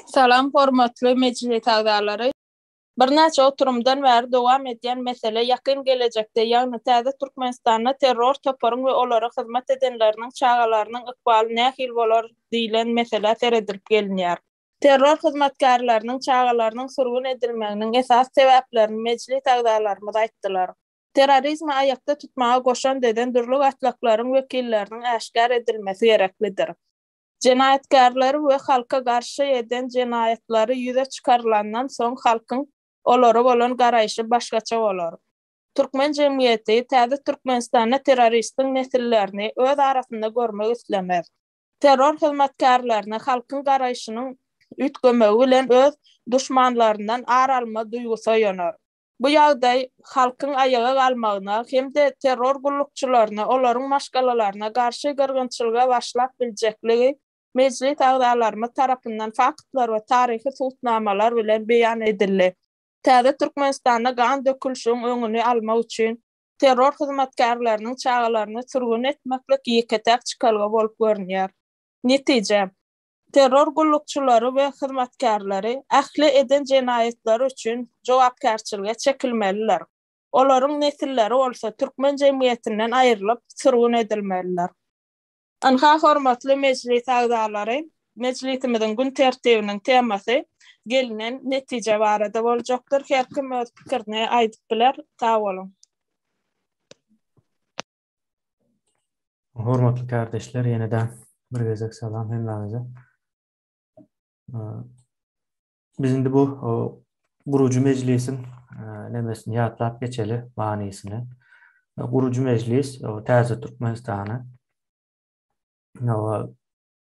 Salam hormatly mejlis agzalary. Birnäçe oturymdan bäri dowam edýän mesele ýakyn gelejekde, ýagny täze Türkmenistanda terror toparyň we olara hyzmat edenleriniň çagalarynyň ykbaly nähili bolar diýlen meselä seredilip gelinýär. Terror hyzmatkärleriniň çagalarynyň sürgün edilmeginiň esasy sebäplerini mejlis agzalarymyz aýtdylar. Terrorizmi aýakda tutmaga goşant eden dürli gatlaklaryň wekilleriniň äşgär edilmesi gereklidir. Jenaýatkärleri we halka garşy eden jenaýatlary ýüze çykarylandan soň halkyň olara bolan garaýşy başgaça bolar. Türkmen jemgyýeti täze Türkmenistanda terroristiň nesillerini öz arasynda görmek islemez. Terror hyzmatkärlerine halkyň garaýşynyň üýtgemegi bilen öz duşmanlaryndan ar alma duýgusy oýanar. Bu ýagdaý halkyň aýaga galmagyna hem-de terror gullukçylaryna, olaryň maşgalalaryna garşy gyrgynçylyga başlap biljekligi Mejlis agzalarymyz tarapyndan faktlar we taryhy subutnamalar bilen beýan edildi. Täze Türkmenistanda gan dökülişigiň öňüni almak üçin terror hyzmatkärleriniň çagalaryny sürgün etmeklik ýeke-täk çykalga bolup görünýär. Netije, Terror gullukçylary we hyzmatkärleri ähli eden jenaýatlary üçin jogapkärçilige çekilmelidir. Olaryň nesilleri bolsa türkmen jemgyýetinden aýrylyp, sürgün edilmelidir. Ynha, hormatly Mejlis agzalary, Mejlisimiziň gün tertibiniň temasy gelnen netije barada boljakdyr. Her kim öz pikirini aýdyp biler. Sag boluň. Hormatly kärdeşler, ýene-de bir gezek salam hemmäňize. Biz indi bu gurujy mejlisiň nemesini ýatlap geçeli, manysyny. Gurujy mejlis täze Türkmenistany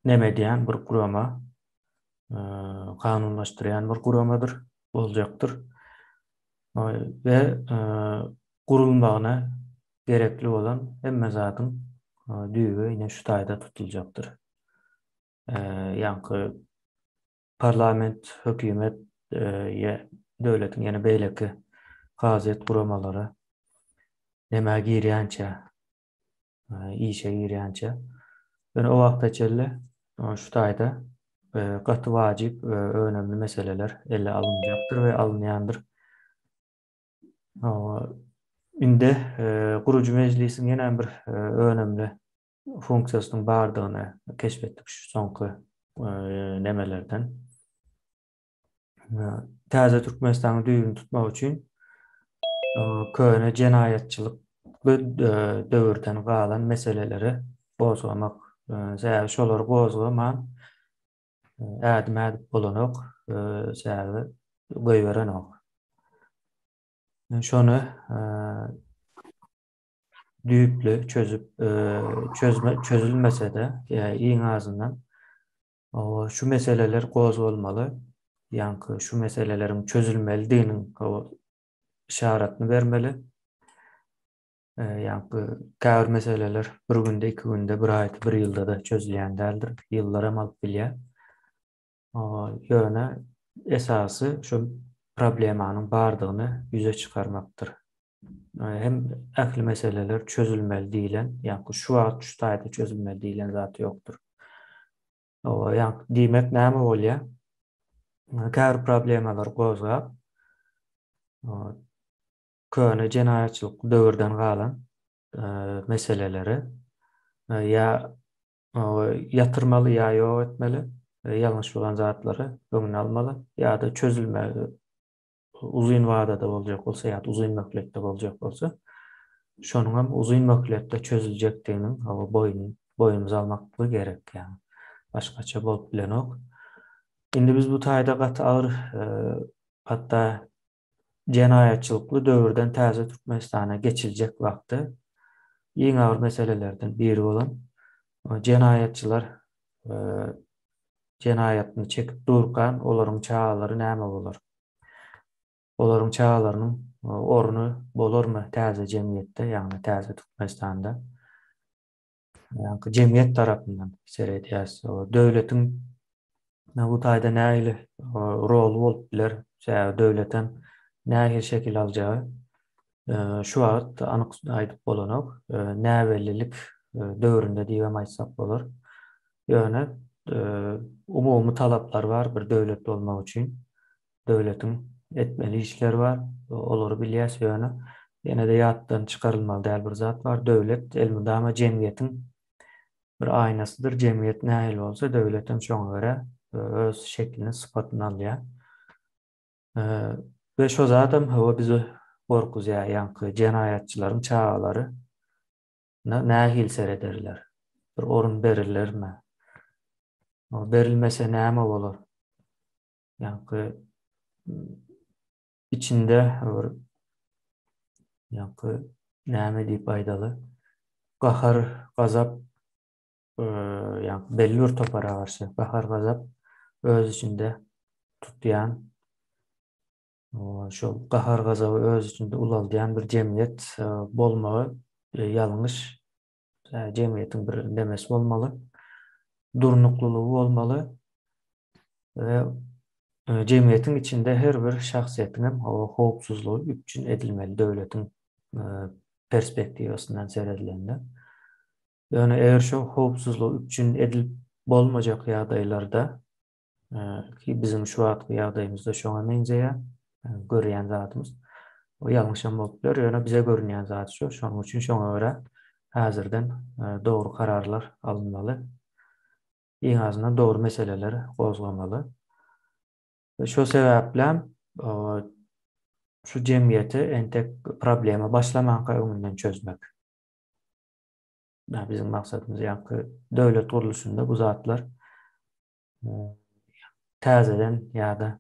neme edýän bir gurama, kanunlaşdyrýan bir guramadyr, boljakdyr. We gurulmagyna gerekli bolan hemme zadyň düýbi ine şu taýda tutuljakdyr. Ýaňky parlament, hökümet, döwletiň ýene beýleki kazyýet guramalary nämä girýänçä, işe girýänçä. Ýöne o wagta çenli şu taýda gaty wajyp önemli meseleler ele alynjakdyr we alynýandyr. Indi gurujy mejlisiň ýene bir önemli funksiýasynyň bardygyny keşp etdik şu soňky nemelerden. Täze Türkmenistanyň düýbüni tutmak üçin köne jenaýatçylykly döwürden galan meseleleri gozgamak, sebäbi şolary gozgaman ädim ädip bolanok, sebäbi goýberenok. Şony düýpli çözüp çözme çözülmese-de, iň azyndan şu meseleler gozgalmaly. Ýaňky şu meseleleriň çözülmelidiginiň yşaratyny bermeli. Ýaňky käbir meseleler bir günde, iki günde, bir aýda, bir ýylda-da çözülýän däldir. Ýyllaram alyp bilýär. Ýöne esasy şu problemanyň bardygyny ýüze çykarmakdyr. Hem ähli meseleler çözülmeli diýlen, ýa-da şu wagt şu taýda çözülmeli diýlen zat ýokdur. Ýa diýmek näme bolýar? Käbir problemalar gozgap, köne jenaýatçylykly döwürden galan meseleleri ýa ýatyrmaly ýa ýok etmeli, ýalňyş bolan zatlary öňüni almaly ýa-da çözülmeli uzyn wadada boljak bolsa ýa-da uzyn möhletde boljak bolsa, şonuň hem uzyn möhletde çözüljekdiginiň hawa boýun boýnumyza almaklygy gerek ýa. Başgaça bolup bilenok. Indi biz bu taýda gaty agyr hatda jenaýatçylykly döwürden täze Türkmenistana geçiljek wagtda iň agyr meselelerden biri bolan jenaýatçylar jenaýatyny çekip durkan olaryň çagalary näme bolar? Olaryň çagalarynyň orny bolarmy täze jemgyýetde, ýagny täze Türkmenistanda? Ýagny jemgyýet tarapyndan seredýäs. Döwletiň bu taýda nähili roly bolup biler? Sebäbi döwletem nähili şekil aljagy şu wagt anyk aýdyp bolanok. Näbellilik döwründe diýibem aýtsak bolar. Ýöne. umumy talaplar bar bir döwlet bolmak üçin. Döwletiň etmeli işleri bar. Olary bilýäs ýöne ýene-de ýatdan çykarylmaly däl bir zat bar. Döwlet elmydama jemgyýetiň bir aýnasydyr. Jemgyýet nähili bolsa, döwlet hem şoňa görä öz şeklini, sypatyny alýar. We şo zadam hawa bizi gorkuzýar, ýaňky jenaýatçylaryň çagalary nähili serederler? Bir orun berilermi? Berilmese näme bolar? Ýaňky içinde bir ýaňky näme diýip aýdaly? Gahar, gazap ýaňky belli bir topara garşy gahar gazap öz içinde tutýan şol gahar gazaby öz içinde ulaldýan bir jemgyýet bolmagy ýalňyş jemgyýetiň bir nemesi bolmaly durnuklylygy bolmaly we jemgyýetiň içinde her bir şahsyýetiň hem howpsuzlygy üpjün edilmeli döwletiň perspektiwasyndan seredilende. Ýöne eger şo howpsuzlygy üpjün edilip bolmajak ýagdaýlarda, ki biziň şu wagtky ýagdaýymyzda şoňa meňzeýär, görýän zadymyz. O ýalňyşam bolup biler, ýöne bize görünýän zat şu. Şonuň üçin şoňa görä häzirden dogry kararlar alynmaly. Iň azyndan dogry meseleleri gozgamaly. Şo sebäplem şu jemgyýeti entek problema başlamanka öňünden çözmek. Biziň maksadymyz ýaňky döwlet gurluşynda bu zatlar täzeden ýa-da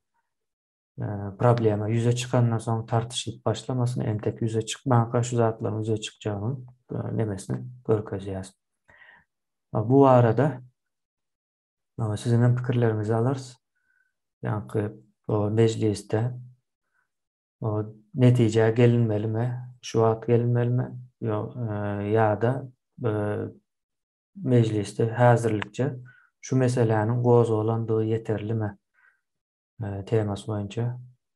problema ýüze çykandan soň tartyşylyp başlamasyn, entek ýüze çykmanka şu zatlaryň ýüze çykjagynyň nemesini görkezýäris. Bu barada siziň hem pikirleriňizi alarys. Ýaňky mejlisde netijä gelinmelimi, şu wagt gelinmelimi, ýok ýa-da mejlisde häzirlikçe şu meseläniň gozgalandygy ýeterlimi temasy boýunça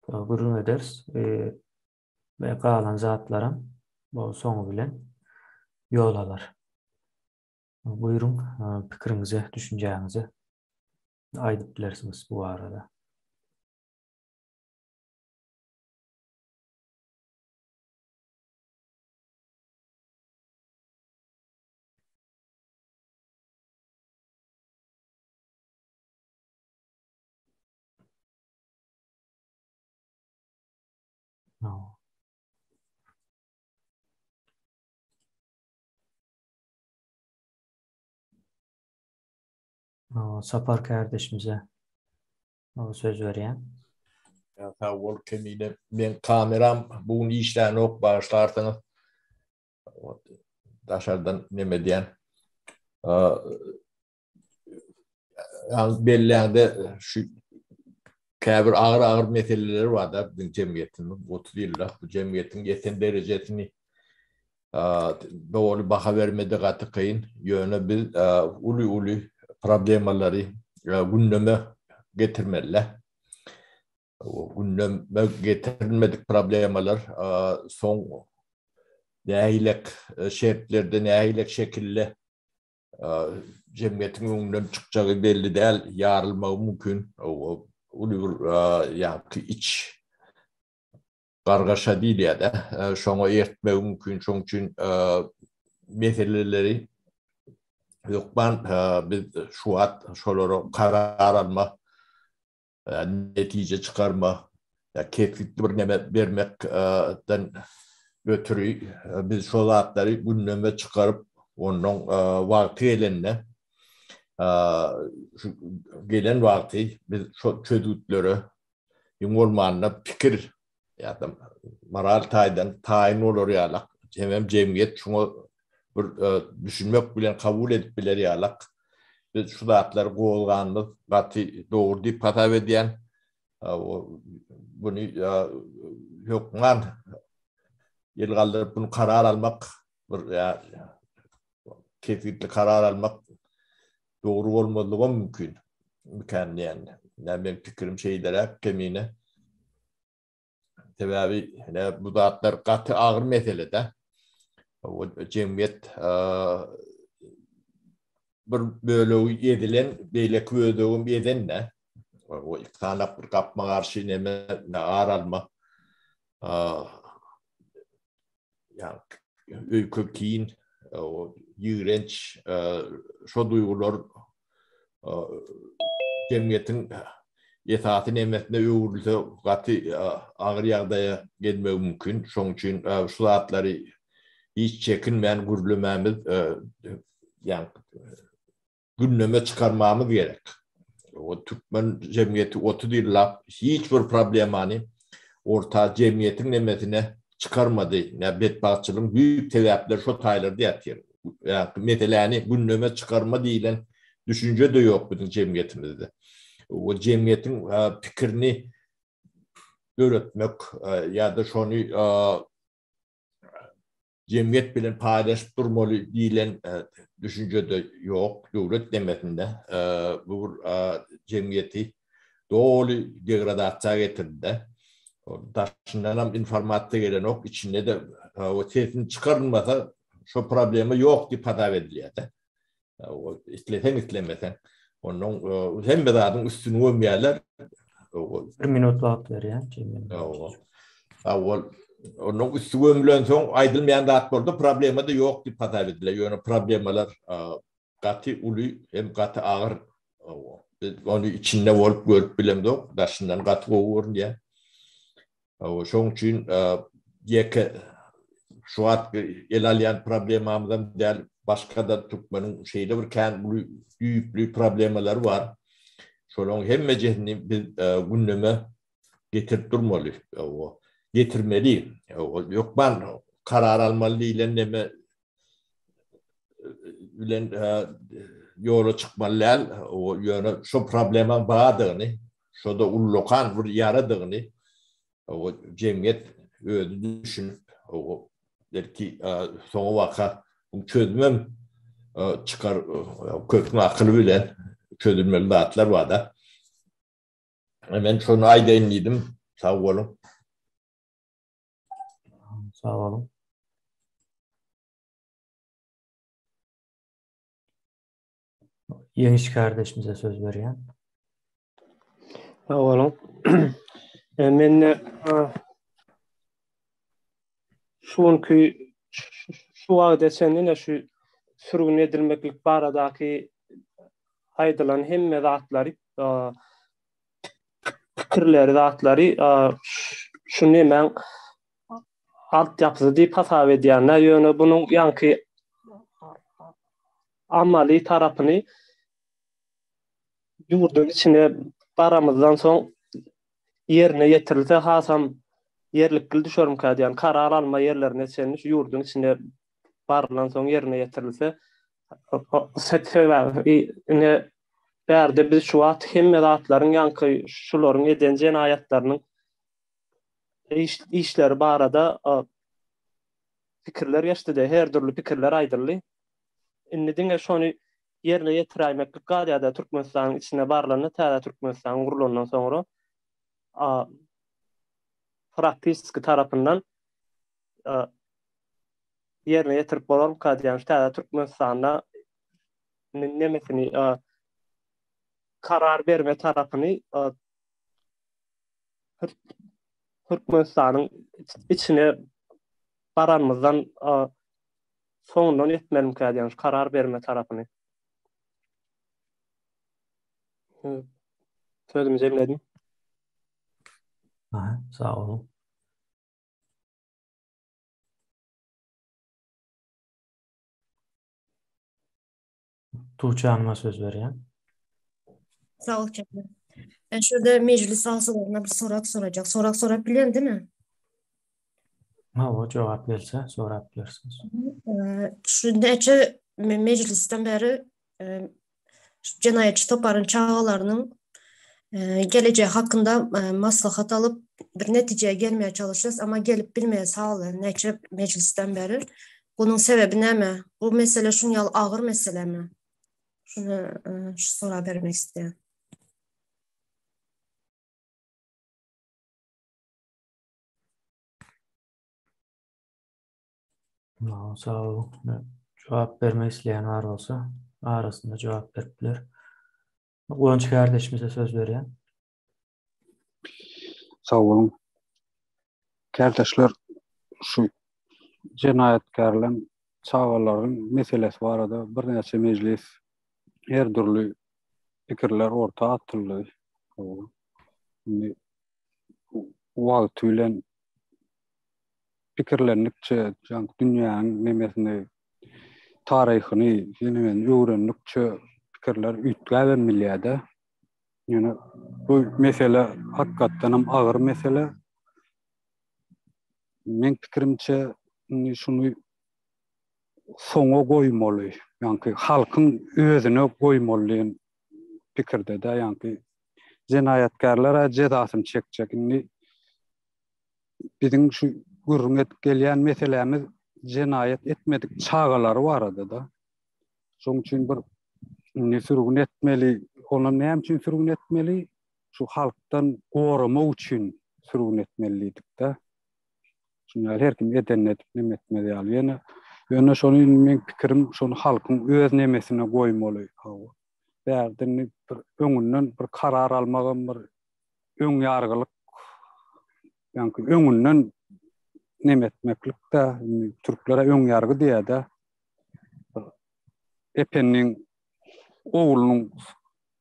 gürrüň ederis we galan zatlaram bu soňy bilen ýol alar. Buýruň, pikiriňizi, düşünjäňizi aýdyp bilersiňiz bu barada. No. Sapar kardeşimize söz berýän. Ýa sag bol Kemine. Men kameram bu gün işlänok bagyşlarsyňyz. Daşardan neme edýän. Ýa belläňde şu käbir agyr-agyr meseleler bar-da biziň jemgyýetimiz 30 ýyllap bu jemgyýetiň ýeten derejesini doly baha bermede gaty kyn. Ýöne biz uly-uly problemalary gündeme getirmeli. Gündeme getirilmedik problemalar soň nähilek şertlerde, nähilek şekilde jemgyýetiň öňünden çykjagy belli däl, ýarylmagy mümkin. Uly bir ýaňky iç gargaşa diýilýär-de, şoňa ertmegi mümkin. Şonuň üçin meseleleri hökman biz şu wagt şolara karar alma, netije çykarma, kesgitli bir neme bermekden ötri biz şo zatlary gündeme çykaryp, ondan wagty gelende, şu gelen wagty biz şo çözgütlere iň bolmanda pikir ýa-da moral taýdan taýyn bolar ýalak, hemem jemgyýet şuňa bir düşünmek bilen kabul edip biler ýalak biz şu zatlary gozganymyz gaty dogry diýip hasap edýän. Buny hökman el galdyryp bunu karar almak bir kesgitli karar almak dogry bolmazlygam mümkin mikän diýen. Ýa meň pikirim şeýleräk kemine. Sebäbi ine bu zatlar gaty agyr mesele-de. Jemgyýet. bir bölegi ezilen, beýleki bölegem ezen-dä. O iki sany bir gapma-garşy neme, ar alma. Ýa öýke, kin, ýigrenç, şo duýgular jemgyýetiň esasy nemesine öwrülse gaty agyr ýagdaýa gelmegi mümkin. Şonuň üçin şu zatlary hiç çekinmän gürlemämiz, ýa gündeme çykarmamyz gerek. O türkmen jemgyýeti 30 ýyllap hiç bir problemany orta jemgyýetiň nemesine çykarmady. Nä betbagtçylygyň düýp sebäpleri şo taýlarda ýatyr. Ýa meseläni gündeme çykarma diýlen düşünje-de ýok biziň jemgyýetimizde. O jemgyýetiň pikirini döretmek ýa-da şony jemgyýet bilen paýlaşyp durmaly diýlen düşünje-de ýok döwlet nemesinde. Bu bir jemgyýeti doly degradasiýa getirdi. Daşyndan hem informasiýa gelenok, içinde-de sesini çykarylmasa şo problema ýok diýip hasap edilýär-de. Isleseň islemeseň. Ondan hemme zadyň üstüni gömýärler. Bir minut wagt berýän. Ol onuň üsti gömülen soň aýdylmaýan zat boldy, problema da ýok diýip hasap edilýär. Ýöne problemalar gaty uly hem gaty agyr. Biz ony içinde bolup görüp bilemzok, daşyndan gaty gowy görünýär. Şonuň üçin ýeke şu wagt ele alýan problemamyzam däl, başga-da türkmeniň şeýle bir kän uly düýpli problemalary bar. Şolaryň hemmejesini biz gündeme getirip durmaly, getirmeli. Hökman karar almaly diýlen neme bilen ýola çykmaly däl. Ýöne şo problemaň bardygyny, şo-da ullakan bir ýaradygyny jemgyýet özi düşünip, belki soňa waka bu çözümem çykar, köpüň akyly bilen çözülmeli zatlar bar-da. Men şony aýdaýyn diýdim. Sag boluň. Sag boluň. Ýeňiş kardeşimize söz berýän. Sag boluň. E, men e, şu günki şu wagta çenli ine şu sürgün edilmeklik baradaky aýdylan hemme zatlary e, pikirleri zatlary şu nemäň altyapysy diýip hasap edýänler, ýöne bunuň ýaňky amaly tarapyny ýurduň içine baramyzdan soň ýerine ýetirilse hasam ýerlikli düşermikä diýýän. Karar alma ýerlerine çenli şu ýurduň içine barylan soň ýerine ýetirilse sebäbi ine bärde biz şu wagt hemme zatlaryň ýaňky şularyň eden jenaýatlarynyň işleri barada pikirler geçdi-de, her dürli pikirler aýdyldy. Indi diňe şony ýerine ýetiräýmeklik galýar-da, Türkmenistanyň içine barlanda, täze Türkmenistan gurlandan soňra praktiski tarapyndan ýerine ýetirip bolarmyka diýýän, şu täze Türkmenistanda nemesini karar berme tarapyny Türkmenistanyň içine baranymyzdan soňundan etmelimkä diýýän şu karar berme tarapyny. Sözümi jemledim. Aha, sag boluň. Tuğçe Hanıma söz berýän. Sag ol Çetin. Ben şurada meclis agzalaryna bir sorak soracak. Sorak sorap bilýän değil mi? Hawa, jogap gelse sorap bilersiňiz. Şu näçe meclisden beri şu jenaýatçy toparyň çagalarynyň gelejegi hakynda maslahat alyp bir netijeye gelmeye çalışýas, ama gelip bilmeýäs hala näçe meclisden beri. Bunuň sebebi näme? Bu mesele şuň ýaly agyr meselemi? Şuny şu sora bermek isleýän. Sag boluň. Jogap bermek isleýän bar bolsa. arasynda jogap berip biler. Guwanç kärdeşimize söz berýän. Sag boluň. Kärdeşler, şu jenaýatkärleň çagalaryň meselesi barada birnäçe mejlis her dürli pikirler orta atyldy. Indi wagty bilen pikirlendikçe, dünýäniň nemesini, taryhyny ýene öwrendikçe pikirler üýtgäbem bilýär-de. Ýöne bu mesele hakykatdan hem agyr mesele. Meň pikirimçe, indi şuny soňa goýmaly. Ýaňky halkyň özüne goýmaly diýen pikirde-de, ýaňky jenaýatkärler-ä jezasyny çekjek. Indi biziň şu gürrüň edip gelýän meselämiz jenaýat etmedik çagalary barada-da. Şonuň üçin bir indi sürgün etmeli. Onam näme üçin sürgün etmeli? Şu halkdan goramak üçin sürgün etmeli diýdik-de. Şuny ýaly her kim edenini edip neme etmez ýaly. Ýöne ýöne şony indi meň pikirim şony halkyň öz nemesine goýmaly. Hawa. Bärde indi bir öňünden bir karar almagam bir öň ýargylyk ýaňky öňünden neme etmeklik-de, indi türklere öň ýargy diýýär-de. Ependiň oglunyň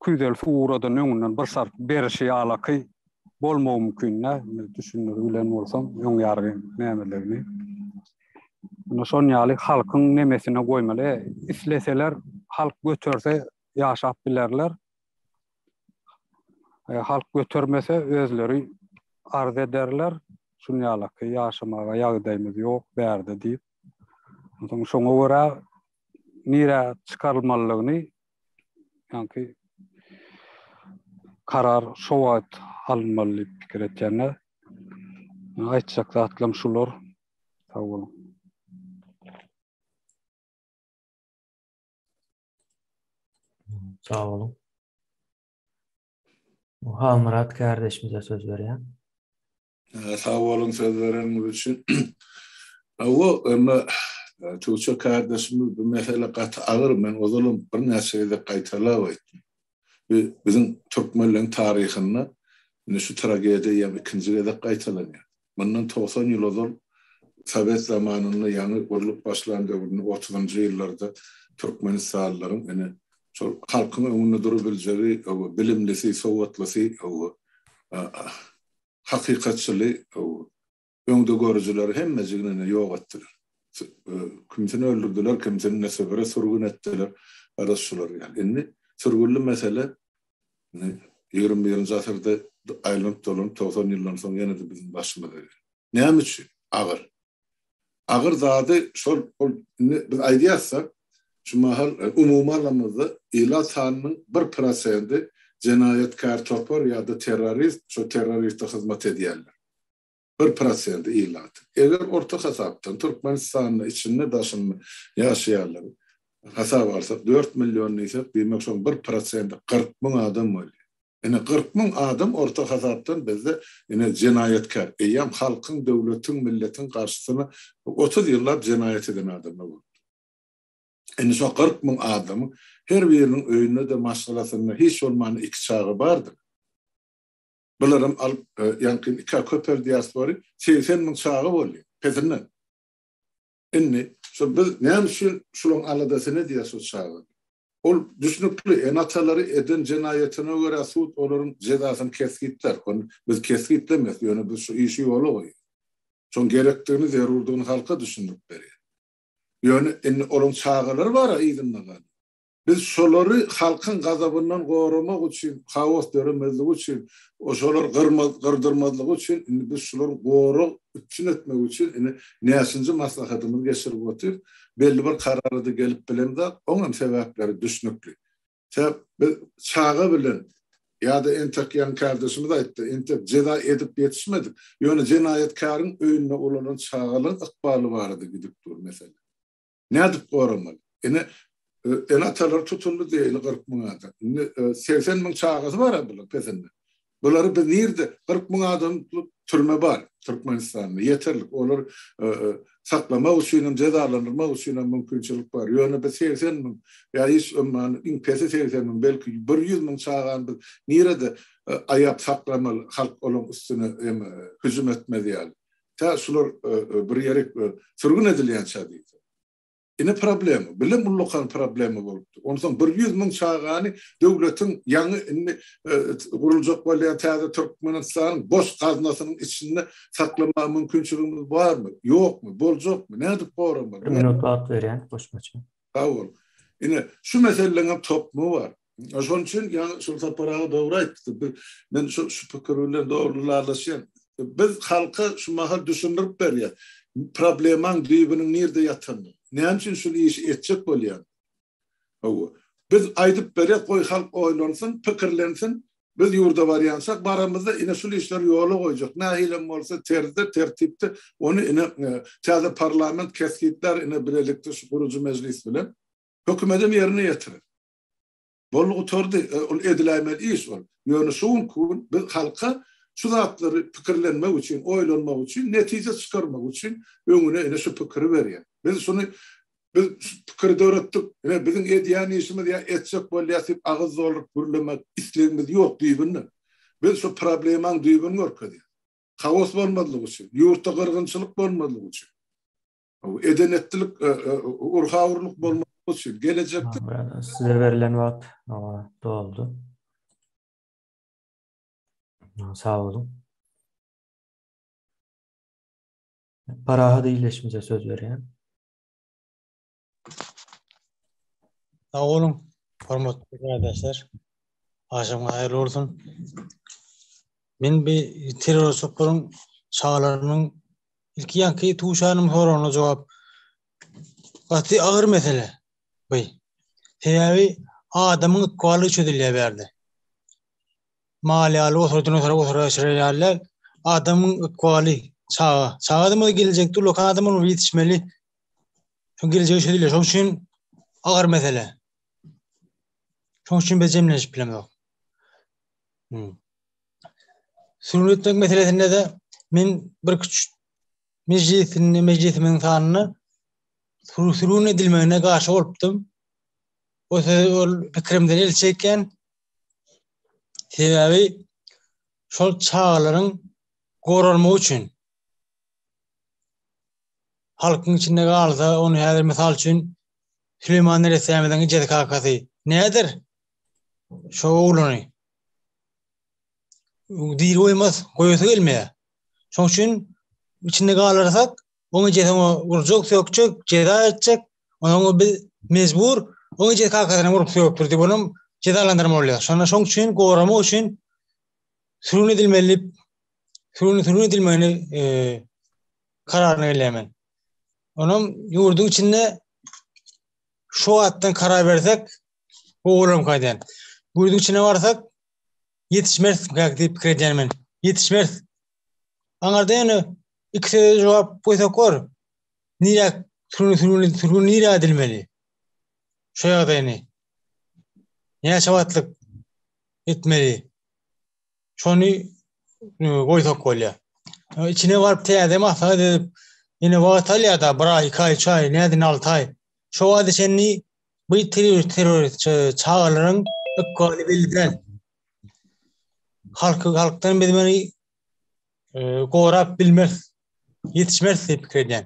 küýzeli suw ugradan öňünden bir şart berişi ýalaky bolmagy mümkin-dä, indi düşündir bilen bolsam öň ýargy nämeligini. Indi şon ýaly halkyň nemesine goýmaly. E, isleseler halk göterse ýaşap bilerler. E, halk götermese özleri arz ederler. Şun ýalaky ýaşamaga ýagdaýymyz ýok bärde diýip. Onsoň şoňa görä nirä çykarylmalydygyny ýaňky karar şo wagt alynmaly diýip pikir etýän-de. Aýtjak zatlarym şular. Sag boluň. Sag boluň. Halmyrat kärdeşimize söz berýän. Sag boluň söz bereniňiz üçin. Hawa, emma Tuğçe kardeşimiz bu mesele gaty agyr. Men ozalam birnäçe gezek gaýtalap aýtdym. Bu biziň türkmenleriň taryhynda indi şu tragediýa ýa ikinji gezek gaýtalanýar. Mundan 90 ýyl ozal Sowet zamanynda ýaňy gurlup başlan döwründe 30-njy ýyllarda türkmenistanlylaryň ine şol halkyň öňünde durubiljegi bilimlisi, sowatlysy, hakykatçyly öňdegörüjileri hemmejigini ýok etdiler. Kimsini öldürdiler, kimsini Sibire sürgün etdiler. Garaz şular ýaly. Indi sürgünli mesele 21-nji asyrda aýlanyp dolanyp 90 ýyldan soň ýene-de biziň başymyza geldi. Näme üçin? Agyr. Agyr zady şol ol indi biz aýdýarsak, şu mahal umumy alamyzda ilat sanynyň bir prosendi jenaýatkär topar ýa-da terrorist, şo terroriste hyzmat edýänler. Bir prosendi ilatyň. Eger orta hasapdan Türkmenistanda içinde daşynda ýaşaýanlary hasaba alsak 4 million diýsek, diýmek şoň bir prosendi 40 müň adam bolýar. Ine 40 müň adam orta hasapdan bizde ine jenaýatkär. Eýýäm halkyň, döwletiň, milletiň garşysyna 30 ýyllap jenaýat eden adamlar bolupdyr. Indi şo 40 müň adamyň her biriniň öýünde-de maşgalasynda hiç bolmanda iki çaga bardyr. Bularam alyp ýaňky ikä köpeldýäs bory 80 müň çaga bolýar pesinden. Indi şo biz näme üçin şularyň aladasyny edýäs şo çaga? Ol düşnükli, ene-atalary eden jenaýatyna görä sud olaryň jezasyny kesgitlär. Ony biz kesgitlemes, ýöne biz şu işi ýola goýýas. Şoň gerekdigini, zerurdygyny halka düşündirip berýäs. Ýöne indi olaryň çagalary bar-a yzynda galan. Biz şolary halkyň gazabyndan goramak üçin, haos döremezligi üçin, şolary gyrdyrmazlygy üçin indi biz şulary gorag üpjün etmek üçin indi näçinji maslahatymyzy geçirip otyrys. Belli bir karara-da gelip bilemzok, oňam sebäpleri düşnükli. Sebäp biz çaga bilen ýa-da entek ýaňy kärdeşimiz aýtdy, entek jeza edip ýetişmedik, ýöne jenaýatkäriň öýünde ulalan çagalaryň ykbaly barada gidip dur mesele. Nädip goramaly? Ine, ene-atalary tutuldy diýeli 40 müň adam. Indi 80 müň çagasy bar-a bular pesinde. Bulary biz nirde 40 müň adam tutup. Türme bar Türkmenistanda ýeterlik. Olar saklamak üçin hem, jezalandyrmak üçin hem mümkinçilik bar. Ýöne biz 80 müň ýa hiç bolmanda iň pesi 80 müň, belki 100 müň çagany biz nirede aýap saklamaly, halk olaryň üstüne hem hüjüm etmez ýaly. Tä şular bir ýere sürgün edilýänçä diýse. Ine problema, bilim ullakan problema bolupdyr. Onsoň 100 müň çagany döwletiň ýaňy indi guruljak bolýan täze Türkmenistanyň boş gaznasynyň içinde saklamaga mümkinçiligimiz barmy? Ýokmy? Boljakmy? Nädip goramaly? Bir minut wagt berýän goşmaça. Sag bol. Ine, şu meseleleriň hem toplumy bar. Şonuň üçin ýaňy şol Sapar aga dogry aýtdy. Men şu şu pikir bilen dogry ylalaşýan. Biz halka şu mahal düşündirip berýäs. Problemaň düýbüniň nirde ýatanyny. Näme üçin şul işi etjek bolýan? Hawa. Biz aýdyp berýäs, goý halk oýlansyn, pikirlensin. Biz ýurda barýançak, baramyzda ine şul işleri ýola goýjak. Nähilem bolsa terzde, tertipde ony ine täze parlament kesgitlär ine bilelikde şu gurujy mejlis bilen. Hökümedem ýerine ýetirer. Boldy gutardy. Ol ediläýmeli iş ol. Ýöne şu günki gün biz halka şu zatlary pikirlenmek üçin, oýlanmak üçin, netije çykarmak üçin öňüne ine şu pikiri berýär. Biz şuny biz şu pikiri döretdik. Ine biziň edýän işimiz ýa etjek bolýas diýip agyz dolduryp gürlemek islegimiz ýok düýbünden. Biz şu problemaň düýbüni görkezýäs. Haos bolmazlygy üçin, ýurtda gyrgynçylyk bolmazlygy üçin. Eden-etdilik, urha-urluk bolmazlygy üçin gelejekde Size berlen wagt doldy. Sag boluň. Parahat ildeşimize söz berýän. Sag boluň, hormatly kärdeşler. Agşamyňyz haýyrly bolsun. Men bir terrorçy toparyň çagalarynyň ilki ýaňky Tuşanyň soragyna jogap gaty agyr mesele bu. Sebäbi adamyň ykbaly çözülýär bu ýerde. Mal ýaly oturdan otura otura geçirer ýaly däl. Adamyň ykbaly çaga. Çaga adamyň gelejekde ulakan adam bolup ýetişmeli. Şoň gelejegi çözülýär. Şoň üçin agyr mesele. Şoň üçin biz jemlenişip bilemzok. Hmm. Sürgün etmek meselesinde de men bir küçük meclisinde meclisimiň sanyny sürgün edilmegine garşy bolupdym. O söz ol pikirimden el çekýän. Sebäbi şol çagalaryň goralmagy üçin halkyň içinde galsa, ony häzir mysal üçin Süleýman neressämiziň ejesi kakasy näder? Şo ogluny diri goýmaz, goýasy gelmeýär. Şoň üçin içinde galarsak, oň ejesi oňa urjak, sökjek, jeza etjek. Onuň biz mejbur oň ejesi kakasyny urup söküpdir diýip, onam jezalandyrmaly bolýar. Şonda şoň üçin goramak üçin sürgün edilmeli diýip, sürgün sürgün edilmegini e, kararyna gelýär men. Onam ýurduň içinde şu wagtdan karar bersek, gowy bolarmyka diýen. Ýurduň içine barsak, ýetişmeris diýip pikir edýän men. Ýetişmeris. Aňarda ýöne iki söze jogap goýsak bor. Nirä sürgün sürgün sürgün nirä edilmeli? Şu ýagdaýyny. Näçe wagtlyk etmeli? Şony goýsak bolýar. Içine baryp täze maslahat edip, ýene wagt alýar-da, bir aý, iki aý, üç aý, nädin alty aý. Şo wagta çenli bu terrorist çagalaryň ykbaly belli däl. Halky halkdan biz muny gorap bilmeris, ýetişmeris diýip pikir edýän.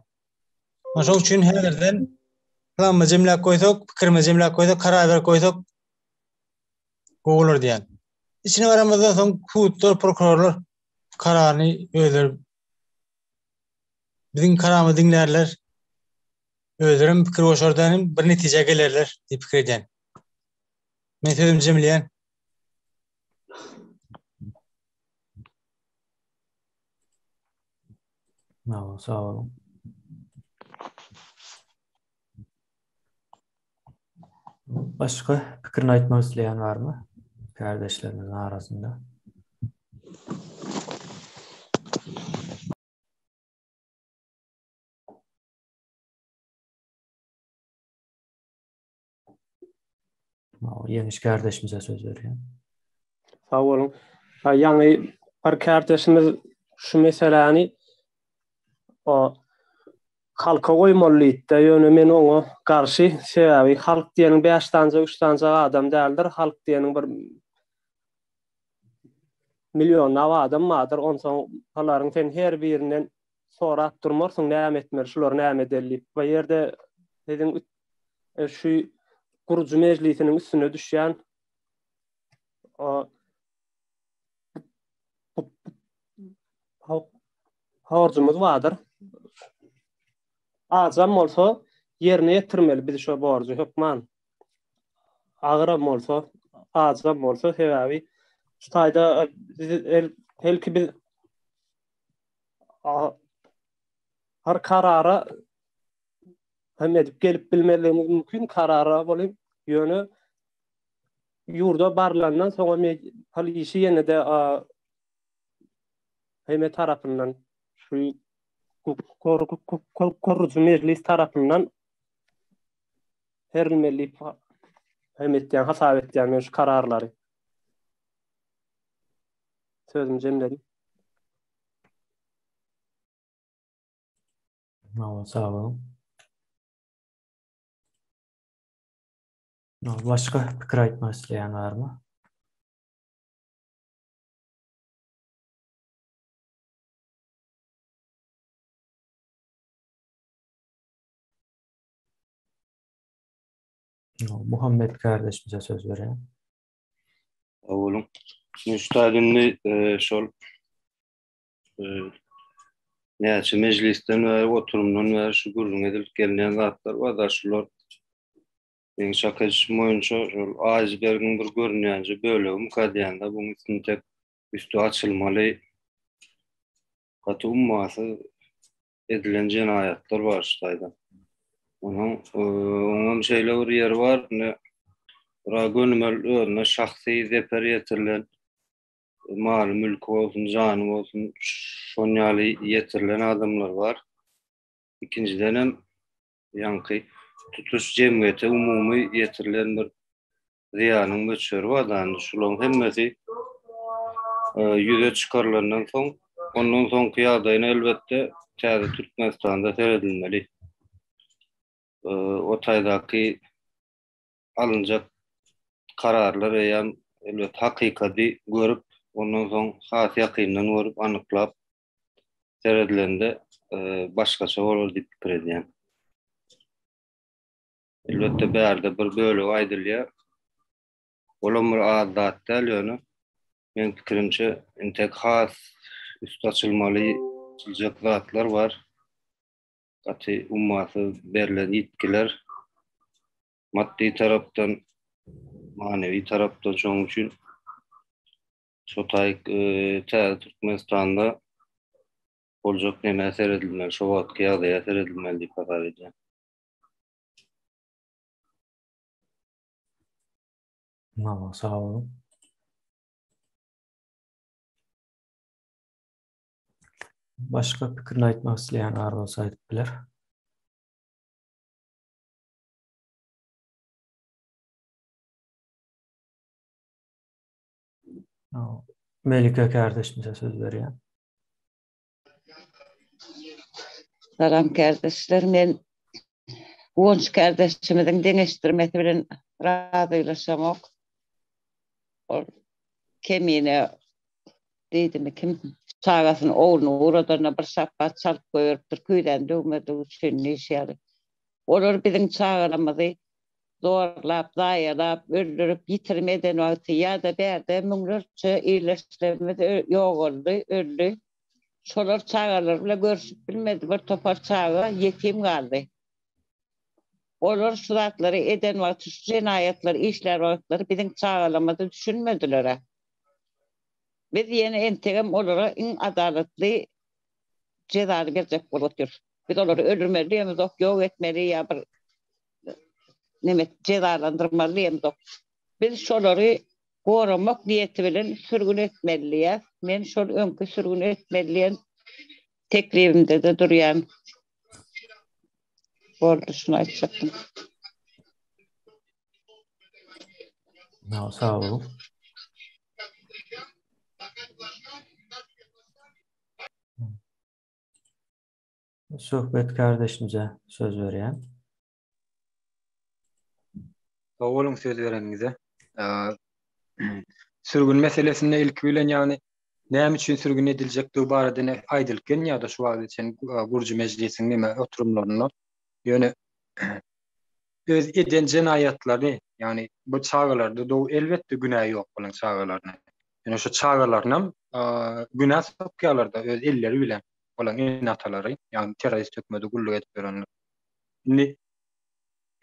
Şonuň üçin häzirden planymyzy jemläp goýsak, pikirimizi jemläp goýsak, karar berip goýsak gowy bolar diýýän. Içine baramyzdan soň sudlar, prokurorlar kararyny özleri biziň kararymyzy diňlärler. Özlerem pikir goşardan hem bir netijä gelerler diýip pikir edýän. Men sözümi jemleýän. Sag boluň. Başga pikirini aýtmak isleýän barmy? Kärdeşlerimiziň arasynda. Ýeňiş kärdeşimize söz berýän. Sag boluň. Ýaňy bir kärdeşimiz Şu meseläni o halka goýmaly diýdi-de, ýöne men oňa garşy, sebäbi halk diýeniň bäş sanyja, üç sanyja adam däldir, halk diýeniň bir millionlap adam bardyr, onsoň olaryň sen her birinden sorap durmarsyň näme etmeli, şulary näme edeli diýip. Bu ýerde siziň şu gurujy mejlisiniň üstüne düşýän borjumyz bardyr. Ajam bolsa ýerine ýetirmeli biz şo borjy hökman. Agyram bolsa, ajam bolsa sebäbi şu taýda belki biz har karara hem edip gelip bilmezligimiz mümkin karara bolyp ýöne ýurda barlandan soňa hal işi ýene-de heme tarapyndan şu Gurujy mejlis tarapyndan berilmeli diýip hem etýän, hasap etýän men şu kararlary. Sözümi jemledim. Sag boluň. Başga pikir aýtmak isleýän barmy? Muhammet kardeşimize söz berýän. Sag boluň. Men şu taýda indi e, şol e, näçe mejlisden bäri oturymdan bäri şu gürrüň edilip gelinýän zatlar bar da şular Meň çak edişim boýunça şol aýsbergiň bir görünýänje bölegimika diýende buň üstüni tek üsti açylmaly gaty ummasyz edilen jenaýatlar bar şu taýda. Onuň oňam şeýle bir ýeri bar, indi bir gönümel özüne şahsy zeper ýetirilen maly mülki bolsun, jany bolsun, şon ýaly ýetirilen adamlar bar. Ikinjidenem ýaňky tutuş jemgyýete umumy ýetirilen bir zyýanyň möçberi bar da, indi şularyň hemmesi ýüze çykarylandan soň, ondan soňky ýagdaýyna elbetde täze Türkmenistanda seredilmeli. O taýdaky alynjak kararlar eýýäm elbetde hakykady görüp, ondan soň has ýakyndan görüp, anyklap seredilende başgaça bolar diýip pikir edýän. Elbetde bärde bir bölegi aýdylýar. Olam bir az zat däl ýöne meň pikirimçe entek has üsti açylmaly açyljak zatlar bar. Gaty ummasyz berlen ýitgiler maddy tarapdan, manewi tarapdan şonuň üçin Şo taýyk täze Türkmenistanda boljak nämä seredilmeli, şo wagtky ýagdaýa seredilmeli diýip hasap edýän. Hawa, sag boluň. Başga pikirini aýtmak isleýän bar bolsa aýdyp biler. Melike kardeşimize söz berýän. Salam kardeşler, men Guwanç kardeşimiziň deňeşdirmesi bilen razylaşamok. Ol kemine diýdimi kim çagasyny ogluny ugradanda bir şapbat çalyp goýberipdir, küýzäni döwmedigi üçin diýşi ýaly. Olar biziň çagalarymyzy zorlap, zaýalap, öldürip, ýitirim eden wagty ýa-da bärde müňlerçe ildeşlerimiz ýogaldy, öldi. Şolar çagalary bilen görüşip bilmedi, bir topar çaga ýetim galdy. Olar şu zatlary eden wagty, şu jenaýatlary işlär wagtlary biziň çagalarymyzy düşünmediler-ä. Biz ýene entegem olara iň adalatly jezany berjek bolup otyrys. Biz olary öldürmeli diýemizok, ýok etmeli ýa bir neme jezalandyrmaly diýemizok. Biz şolary goramak niýeti bilen sürgün etmeli diýýäs. Men şol öňki sürgün etmeli diýen teklibimde-de durýan. Boldy, şuny aýtjakdym. Sag boluň. Söhbet kardeşimize söz berýän. Sag boluň söz bereniňize. Sürgün meselesinde ilki bilen ýagny näme üçin sürgün ediljekdigi barada ne aýdylyp gelinýärdi şu wagta çenli gurujy mejlisiň neme oturymlarynda. Ýöne öz eden jenaýatlaryny, ýagny bu çagalarda do elbetde günä ýok bolan çagalaryny. Ýöne şu çagalarynam günä sokýarlar-da öz elleri bilen bolan ene-atalary, ýagny terrorist hökümete gulluk edip ýörenler. Indi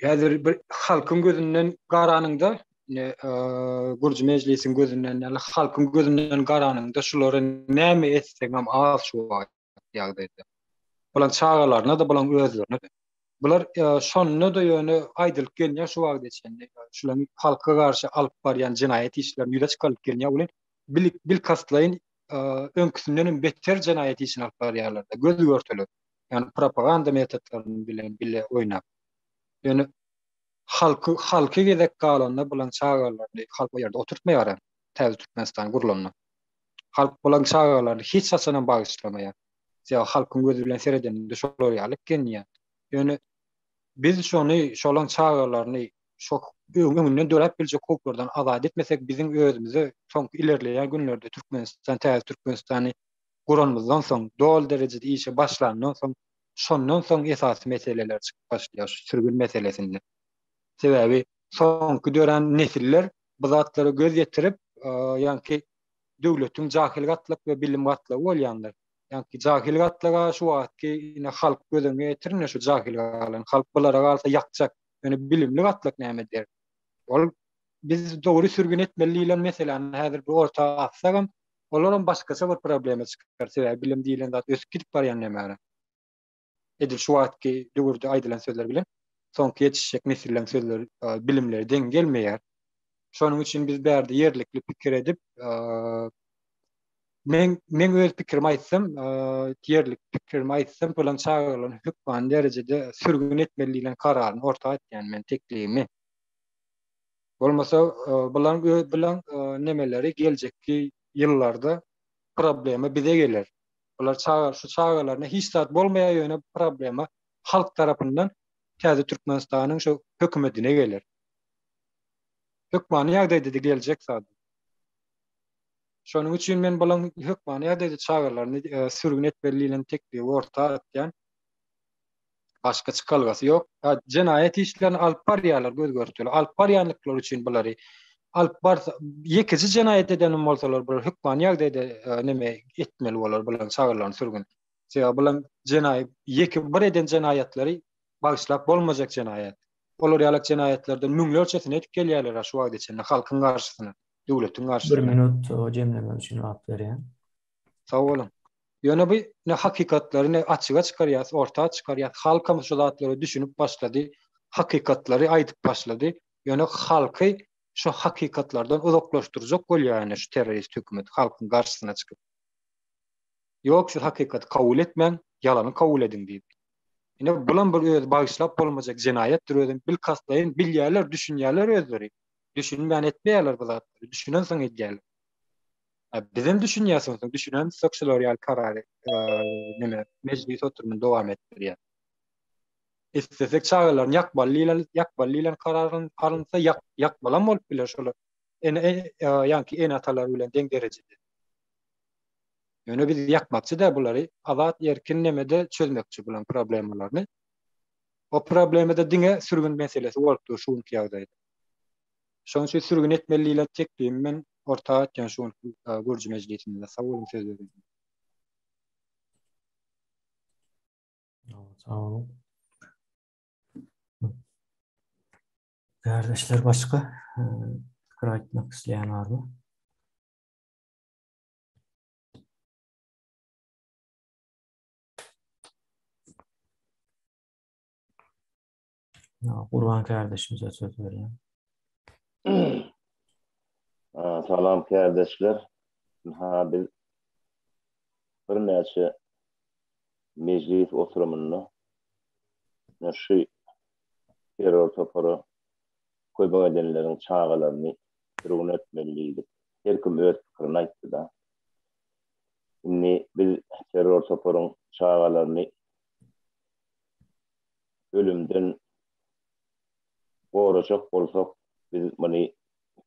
häzir bir halkyň gözünden garanyňda, indi gurujy mejlisiň gözünden ýaly halkyň gözünden garanyňda şulary näme etseňem az şu wagt ýagdaýda. Bulaň çagalaryna-da, bulaň özlerine-de. Bular şonda-da ýöne aýdylyp gelinýär şu wagta çenli. Şularyň halka garşy alyp barýan jenaýat işleri ýüze çykarylyp gelinýär welin, bilkastlaýyn öňküsinden hem beter jenaýat işini alyp barýarlar-da, göz görtele. Ýagny propaganda metodlaryny bilen bile oýnap. Ýöne halky halky gezek galanda bulaň çagalaryny halk o ýerde oturtmaýar täze Türkmenistan gurlanda. Halk bulaň çagalaryny hiç haçanam bagyşlamaýar. Sebäbi halkyň gözi bilen seredeninde şolar ýaly gelýär. Ýöne biz şony şolaň çagalaryny şo öňünden döräp biljek howplardan azat etmesek biziň özümize soňky ilerleýän günlerde Türkmenistan täze Türkmenistany guranymyzdan soň doly derejede işe başlandan soň şondan soň esasy meseleler çykyp başlaýar şu sürgün meselesinde. Sebäbi soňky dörän nesiller bu zatlara göz ýetirip, ýaňky döwletiň jahyl gatlak we bilim gatlagy bolýanlar. Ýaňky jahyl gatlaga şu wagtky ine halk göz öňüne getirin şu jahyl galan halk bulara galsa ýakjak. Ýöne bilimli gatlak näme eder? Ol biz dogry sürgün etmeli diýlen meseläni häzir bir orta atsagam, olaram başgaça bir problema çykar. Sebäbi bilim diýlen zat ösüp gidip barýan näme. Edil şu wagtky döwürde aýdylan sözler bilen soňky ýetişjek nesilleň sözleri, bilimleri deň gelmeýär. Şonuň üçin biz bärde ýerlikli pikir edip, men men öz pikirimi aýtsam, ýerlik pikirimi aýtsam, bulan çagalaryny hökmany derejede sürgün etmeli diýlen kararyny orta atýan men teklibimi. Bolmasa bulan bulan nemeleri geljekki ýyllarda problema bize geler. Bular çaga şu çagalaryna hiç zat bolmaýar ýöne problema halk tarapyndan täze Türkmenistanyň şu hökümetine geler. Hökmany ýagdaýda geljek zat. Şonuň üçin men bulaň hökmany ýagdaýda çagalaryny e, sürgün etmeli diýlen teklibi orta atýan. Başga çykalgasy ýok. Jenaýat işlerini alyp barýarlar göz görteli. Alyp barýanlyklary üçin bulary alyp barsa ýekeje jenaýat edenim bolsalar bular hökmany ýagdaýda e, neme etmeli bolar bularyň çagalaryny sürgün. Sebäbi bularyň jenaýat ýeke bir eden jenaýatlary bagyşlap bolmajak jenaýat. Olar ýalak jenaýatlardan müňlerçesini edip gelýärler şu wagta çenli halkyň garşysyna, döwletiň garşysyna. Bir minut jemlemek üçin wagt berýän. Sag boluň. Ýöne bu ne hakykatlary ne açyga çykarýas, orta çykarýas. Halkam şu zatlara düşünip başlady, hakykatlary aýdyp başlady. Ýöne halky şu hakykatlardan uzaklaşdyrjak bolýar ýöne şu terrorist hökümet halkyň garşysyna çykyp. Ýok siz hakykaty kabul etmäň, ýalany kabul ediň diýip. Ine bulam bir özi bagyşlap bolmajak jenaýatdyr özem bilkastlaýyn bilýärler, düşünýärler özleri. Düşünmän etmeýärler bu zatlary, düşünensoň edýärler. Bizem düşünýäs onsoň, düşünemizok şular ýaly karary neme mejlis oturymyny dowam etdirýär. Islesek çagalaryny ýakmaly diýlen, ýakmaly diýlen karar alynsa ýak, ýakmalam bolup biler şolar. Ene, e, ýaňky ene-atalary bilen deň derejede. Ýöne biz ýakmakçy däl bulary, azat erkin nemede çözmekçi bularyň problemalaryny. O problemada diňe sürgün meselesi bolup dur şu günki ýagdaýda. Şonuň üçin sürgün etmeli diýlen teklibimi men orta atýan şu günki gurujy mejlisinde. Sag boluň söz bereniňiz. Sag boluň. Kardeşler başga pikir aýtmak isleýän barmy? Gurban kardeşimize söz berýän. Salam kardeşler. Ha biz birnäçe mejlis oturymynda şu terror topara kömek edenleriň çagalaryny sürgün etmeli diýdik. Her kim öz pikirini aýtdy-da. Indi biz terror toparyň çagalaryny. Ölümden gorajak bolsak, biz muny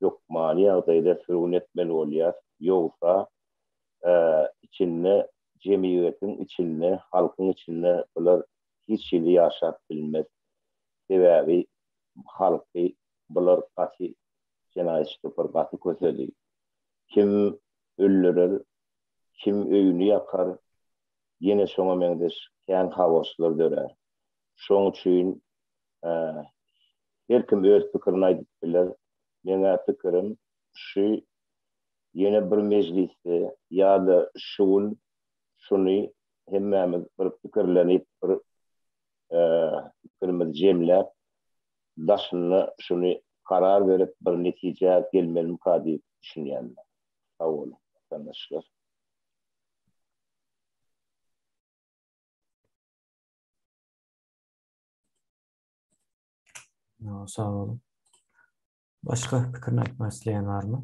hökmany ýagdaýda sürgün etmeli bolýas. Ýogsa, içinde, jemgyýetiň içinde, halkyň içinde bular hiç hili ýaşap bilmez. Sebäbi halky bular gaty jenaýatçy topar gaty kösedi. Kim öldürer, kim öýüni ýakar, ýene şoňa meňzeş kän haoslar dörär. Şoň üçin her kim öz pikirini aýdyp biler. Meň-ä pikirim şu ýene bir mejlisde ýa-da şu gün şuny hemmämiz bir pikirlenip bir pikirimizi jemläp daşynda şuny karar berip bir netijä gelmelimika diýip düşünýän men. Sag boluň watandaşlar. Sag boluň. Başga pikirini aýtmak isleýän barmy?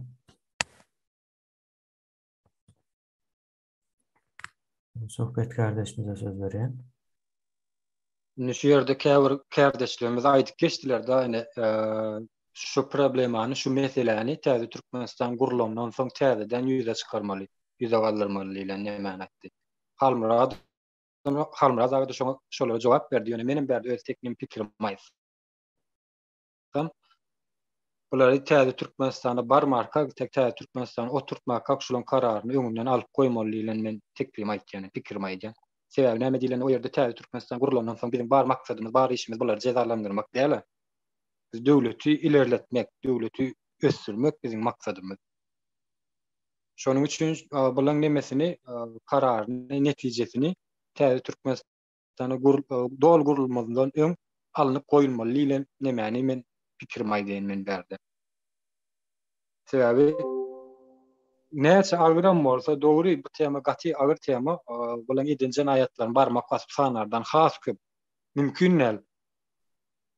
Söhbet kardeşimize söz berýän. Indi şu ýerde käbir kärdeşlerimiz aýdyp geçdiler da, ine, şu problemany, şu meseläni täze Türkmenistan gurlandan soň täzeden ýüze çykarmaly, ýüze galdyrmaly diýlen nämäni aýtdy. Halmyrat Halmyrat aga-da şoňa şolara jogap berdi. Ýöne menem bärde öz teklim pikirimi aýtsam, bulary täze Türkmenistana barmarka, tek täze Türkmenistany oturtmarka şularyň kararyny öňünden alyp goýmaly diýlen men teklimi aýtýan, pikirimi aýdýan. Sebäbi näme diýlende o ýerde täze Türkmenistan gurlandan soň biziň bar maksadymyz, bar işimiz bulary jezalandyrmak däl. Biz döwleti ilerletmek, döwleti ösdürmek biziň maksadymyz. Şonuň üçin bularyň nemesini, kararyny, netijesini täze Türkmenistana doly gurulmazdan öň alnyp goýulmaly diýlen nemäni men pikirimi aýdaýyn men bärde. Sebäbi näçe agyram bolsa, dogry bu tema gaty agyr tema, bularyň eden jenaýatlaryny barmak basyp sanardan has köp. Mümkin däl.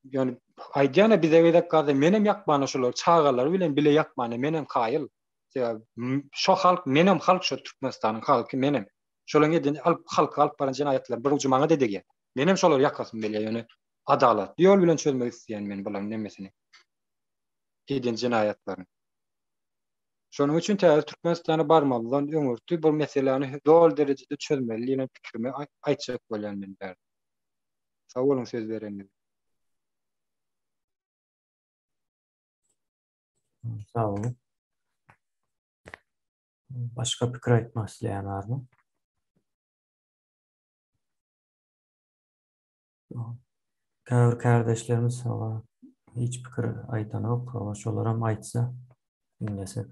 Ýöne aýdýan-a bize gezek galsa menem ýakmana şolary çagalary bilen bile ýakmana menem kaýyl. Sebäbi şo halk menem halk şo Türkmenistanyň halky menem. Şolaryň eden alyp halka alyp baran jenaýatlary bir ujy maňa-da degýär. Menem şolary ýakasym gelýär ýöne adalatly ýol bilen çözmek isleýän men bularyň nemesini. Eden jenaýatlaryny. Şonuň üçin täze Türkmenistana barmazdan öňürti bu meseläni doly derejede çözmeli diýen pikirimi aýtjak bolýan men bärde. Sag boluň söz bereniňize. Sag boluň. Başga pikir aýtmak isleýän barmy? Käbir kärdeşlerimiz hawa hiç pikir aýdanok, hawa şolaram aýtsa diňlesek.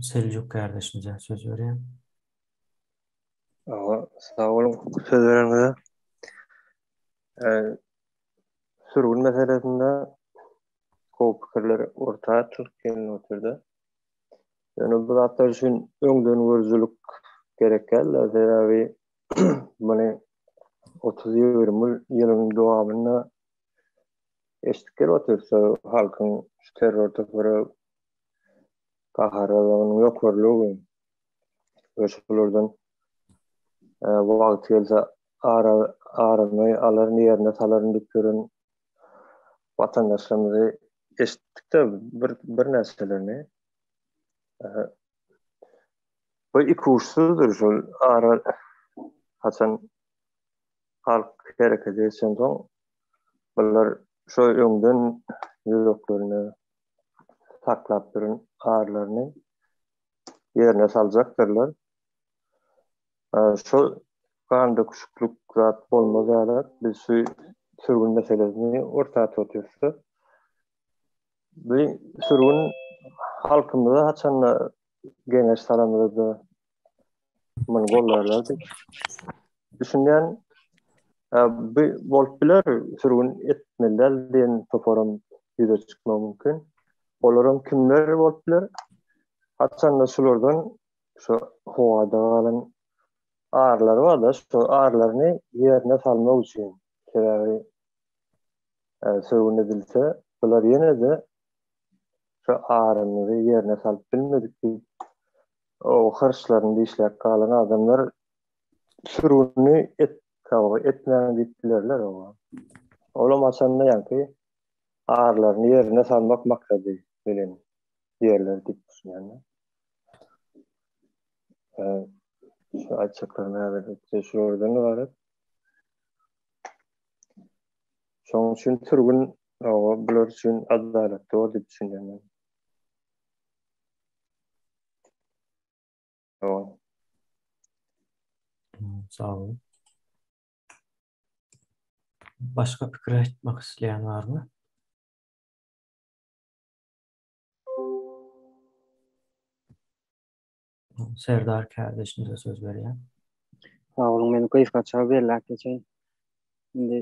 Seljuk kardeşimize söz berýän. Hawa, sag boluň söz bereniňize. Sürgün meselesinde gowy pikirler orta atylyp gelin otyrdy. Ýöne bu zatlar üçin öňden görüjilik gerek däl, sebäbi muny 30-20 ýylyň dowamynda eşidip gelip otyrys, halkyň şu terror topara gaharlylygynyň ýokarylygy we şolardan wagty gelse ara aryny alaryn ýerine salaryn diýip ýören watandaşlarymyzy eşitdik-de bir birnäçelerini. Bu ikuçsuzdyr şol ara haçan halk herekete geçensoň bular şo öňden ýüreklerine saklap duran arlaryny ýerine saljakdyrlar. Şo gan döküşiklik zat bolmaz ýaly biz şu sürgün meselesini orta atyp otyrys. Bu sürgün halkymyza haçanda geňeş salamyzda muny gollarlar diýip düşünýän. Bu bolup biler, sürgün etmeli däl diýen toparam ýüze çykmagy mümkin. Olaram kimler bolup biler? Haçanda şulardan şu howada galan arlary bar-da, şu arlaryny ýerine salmak üçin, sebäbi sürgün edilse, bular ýene-de şu arymyzy ýerine salyp bilmedik diýip. O hyrçlaryny dişläp galan adamlar sürgüni et hawa etmäň diýip bilerler oňa. Olam haçanda ýaňky arlaryny ýerine salmak maksady bilen diýerler diýip düşünýän. Şu aýtjaklarym häzirlikçe şulardan ybarat. Şonuň üçin sürgün hawa bular üçin adalatly bor diýip düşünýän men. Sag boluň. Başga pikir aýtmak isleýän barmy? Serdar kärdeşimize söz berýän. Sag boluň, men gysgaça belläp geçeýin. Indi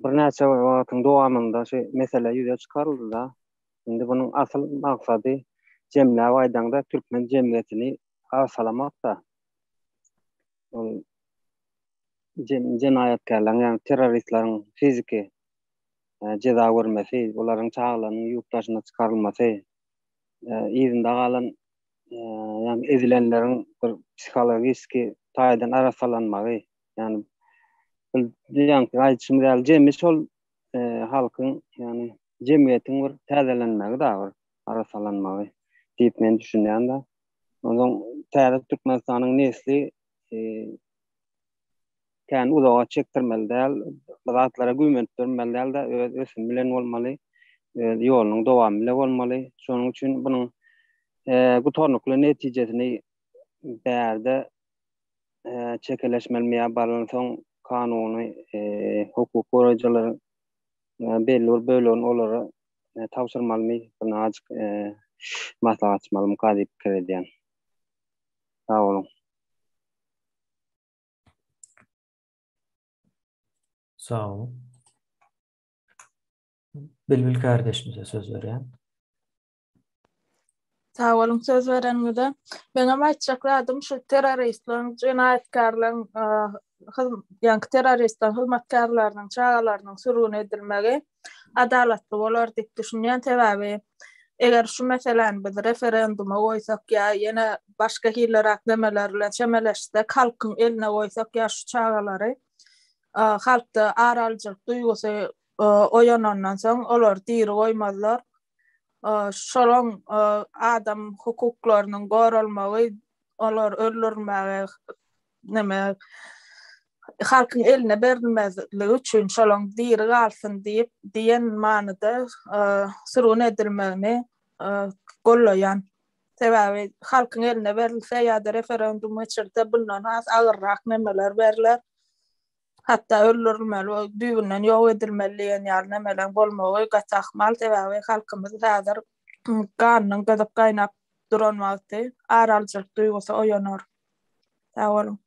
birnäçe wagtyň dowamynda şu mesele ýüze çykaryldy-da. Indi bunuň asyl maksady jemläp aýdaňda türkmen jemgyýetini arsalamak-da. Ol jenaýatkärleriň, ýagny terroristleriň fiziki jeza görmesi, olaryň çagalarynyň ýurt daşyna çykarylmasy, yzynda galan ýagny ezilenleriň bir psihologiski taýdan arassalanmagy, ýagny ýaňky aýdyşymyz ýaly jemi şol halkyň, ýagny jemgyýetiň bir täzelenmegi da bir arassalanmagy diýip men düşünýän-de. Onsoň täze Türkmenistanyň nesli kän uzaga çekdirmeli däl, bu zatlara güýmenip durmaly däl-de, öz ösümi bilen bolmaly, öz ýolunyň dowamy bile bolmaly. Şonuň üçin bunuň gutarnykly netijesini bärde çekeleşmelimi ýa baransoň kanuny hukuk goraýjylaryň belli bir bölegini olara tabşyrmalymy, bunu azajyk maslahatlaşmalymyka diýip pikir edýän. Sag boluň. Sag boluň. Bilbil kardeşimize söz berýän. Sag boluň söz bereniňize. Meňem aýtjak zadym şu terroristleriň, jenaýatkärleriň, ýaňky terroristleriň hyzmatkärleriniň çagalarynyň sürgün edilmegi adalatly bolar diýip düşünýän. Sebäbi eger şu meseläni biz referenduma goýsak ýa ýene başga hiliräk nemeler bilen çemeleşsek, halkyň eline goýsak ýa şu çagalary halkda ar alyjylyk duýgusy oýanandan soň olary diri goýmazlar. Şolaň adam hukuklarynyň goralmagy, olar öldürilmäge neme halkyň eline berilmezligi üçin şolaň diri galsyn diýip diýen manyda sürgün edilmegini gollaýan. Sebäbi halkyň eline berilse ýa-da referendum geçirilse bundan has agyrrak nemeler berler. Hatda öldürilmeli we düýbünden ýok edilmeli diýen ýaly nemeleň bolmagy gaty ahmal, sebäbi halkymyz häzir ganynyň gyzyp gaýnap duran wagty ar alyjylyk duýgusy oýanar. Sag boluň.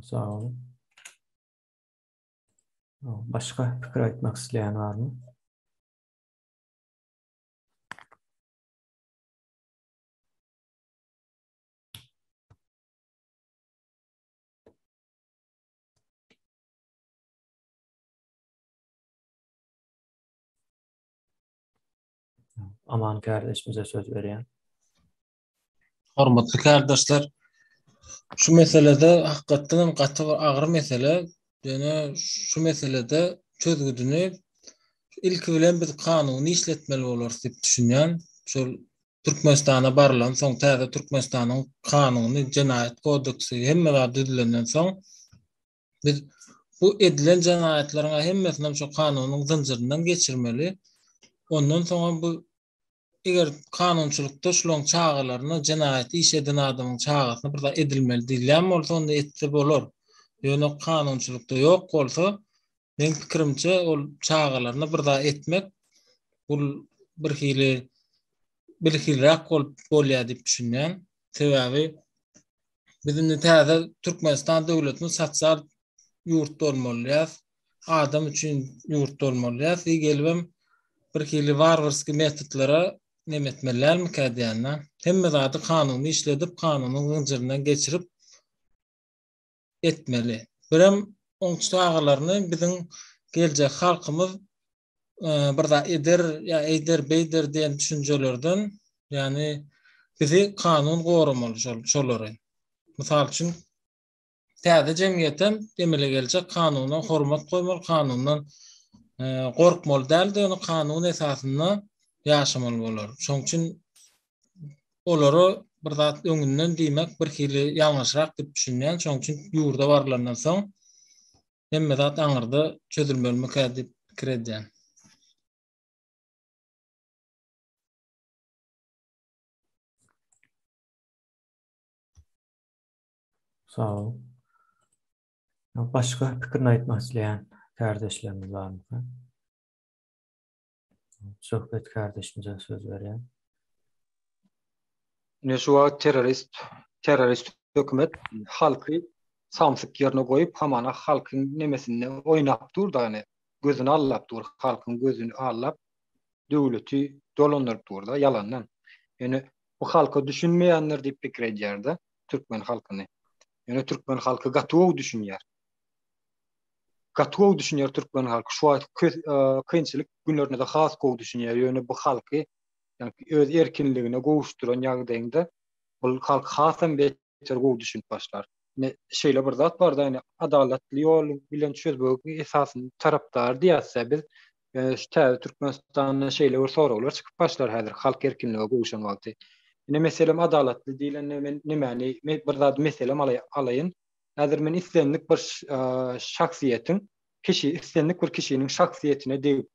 Sag boluň. Başga pikir aýtmak isleýän barmy? Aman kardeşimize söz berýän. Hormatly kardeşler, şu meselede hakykatdan hem gaty bir agyr mesele. Ýöne şu meselede çözgüdini ilki bilen biz kanuny işletmeli bolarys diýip düşünýän. Şol Türkmenistana barylan soň täze Türkmenistanyň kanuny, jenaýat kodeksi hemme zat düzülenden soň biz bu edilen jenaýatlaryň hemmesini hem şo kanunyň zynjyryndan geçirmeli. Ondan soň bu eger kanunçylykda şularyň çagalaryna jenaýat iş eden adamyň çagasyna bir zat edilmeli diýilýän bolsa onda etse bolar. Ýöne kanunçylykda ýok bolsa meň pikirimçe ol çagalaryna bir zat etmek bul bir hili bir hiliräk bolup bolýar diýip düşünýän. Sebäbi biz indi täze Türkmenistan döwletini sosial ýurt bolmalyýas. Adam üçin ýurt bolmalyýas. I gelibem bir hili warwarskiý metodlara neme etmeli dälmikä diýýän-de. Hemme zady kanuny işledip, kanunyň zynjyryndan geçirip etmeli. Birem oň çagalaryny biziň geljek halkymyz. bir zat eder ýa eýder beýder diýen düşünjelerden ýagny bizi kanun goramaly şol şolary. Mysal üçin täze jemgyýetem emele geljek kanuna hormat goýmaly, kanundan gorkmaly däl-de, ýöne kanun esasynda ýaşamaly bolar. Şonuň üçin olara bir zat öňünden diýmek bir hili ýalňyşrak diýip düşünýän. Şonuň üçin ýurda barylandan soň hemme zat aňyrda çözülmelimikä diýip pikir edýän. Sag bol. Başga pikirini aýtmak isleýän kärdeşlerimiz barmyka? Söhbet kärdeşimize söz berýän. Ine şu wagt terrorist terrorist hökümet halky samsyk ýerine goýup hamana halkyň nemesinde oýnap dur da ine gözüni allap dur halkyň gözüni allap döwleti dolandyryp dur da ýalandan. Ýöne bu halka düşünmeýändir diýip pikir edýär-de türkmen halkyny. Ýöne türkmen halky gaty gowy düşünýär. Gaty gowy düşünýär türkmen halky. Şu wagt kynçylyk günlerinde-de has gowy düşünýär. Ýöne bu halky ýagny öz erkinligine gowuşdyran ýagdaýyňda bul halk hasam beter gowy düşünip başlar. Ine şeýle bir zat bar-da, ine adalatly ýol bilen çözmegiň esasyny tarapdary diýýäs-dä biz. Ýöne şu täze Türkmenistanda şeýle bir soraglar çykyp başlar häzir halk erkinlige gowşan wagty. Ine meselem adalatly diýlende men nemäni bir zady meselem alaýyn. Häzir men islendik bir şahsyýetiň kişi islendik bir kişiniň şahsyýetine degip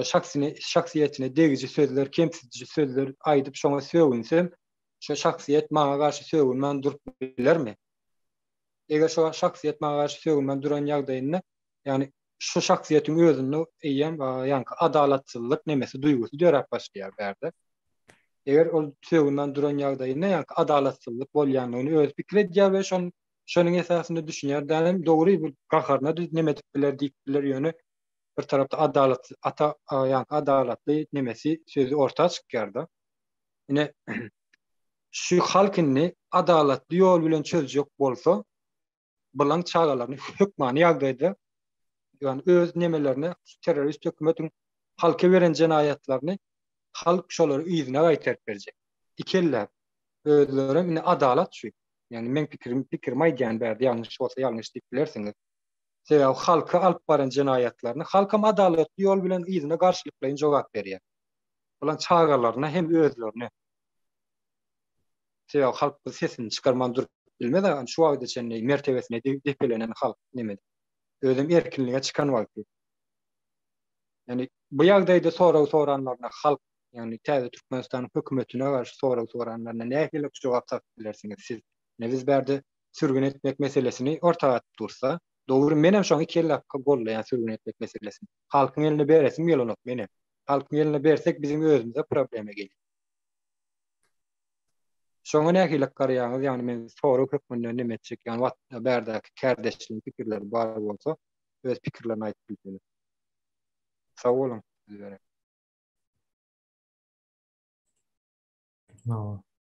şahsyny şahsyýetine degiji sözler kemsidiji sözler aýdyp şoňa sögünsem şo şahsyýet maňa garşy sögünmän durup bilermi? Eger şo şahsyýet maňa garşy sögünmän duran ýagdaýynda ýagny şu şahsyýetiň özünde eýýäm ýaňky adalatsyzlyk nemesi duýgusy döräp başlaýar bärde. Eger ol sögünmän duran ýagdaýynda ýaňky adalatsyzlyk bolýandygyny özi pikir edýär we şon şonuň esasynda düşünýär. Dänem dogry bu gaharyna neme edip biler diýip biler ýöne bir tarapda adalat ata ýaňky adalatly nemesi sözi orta çykýar-da. Ine şu halk indi adalatly ýol bilen çözjek bolsa Bulaň çagalaryny hökmany ýagdaýda ýagny öz nemelerine terrorist hökümetiň halka beren jenaýatlaryny halk şolary yzyna gaýtaryp berjek. Ikelläp. Özlerem indi adalat şu. Ýagny meň pikirim pikirimi aýdýan bärde ýalňyş bolsa ýalňyş diýip bilersiňiz. Sebäbi halka alyp baran jenaýatlaryny halkam adalatly ýol bilen yzyna garşylyklaýyn jogap berýär. Bulaň çagalaryna hem özlerine. Sebäbi halk bu sesini çykarman durup bilmez a şu wagta çenli mertebesine depelenen halk neme. Özem erkinlige çykan wagty. Ýani bu ýagdaýda sorag soranlaryna halk, ýagny täze Türkmenistanyň hökümetine garşy sorag soranlaryna nähili jogap tapyp bilersiňiz siz? Ine biz bärde sürgün etmek meselesini orta atyp dursa, dogry menem şoňa ikelläp gollaýan sürgün etmek meselesini. Halkyň eline beresim gelenok menem. Halkyň eline bersek biziň özümize problema gelýär. Şoňa nähili garaýaňyz, ýagny men sorag hökmünde neme etjek, ýagny wagt bärdäki kärdeşligiň pikirleri bar bolsa, öz pikirlerini aýdyp bilseler. Sag boluň, söz beren.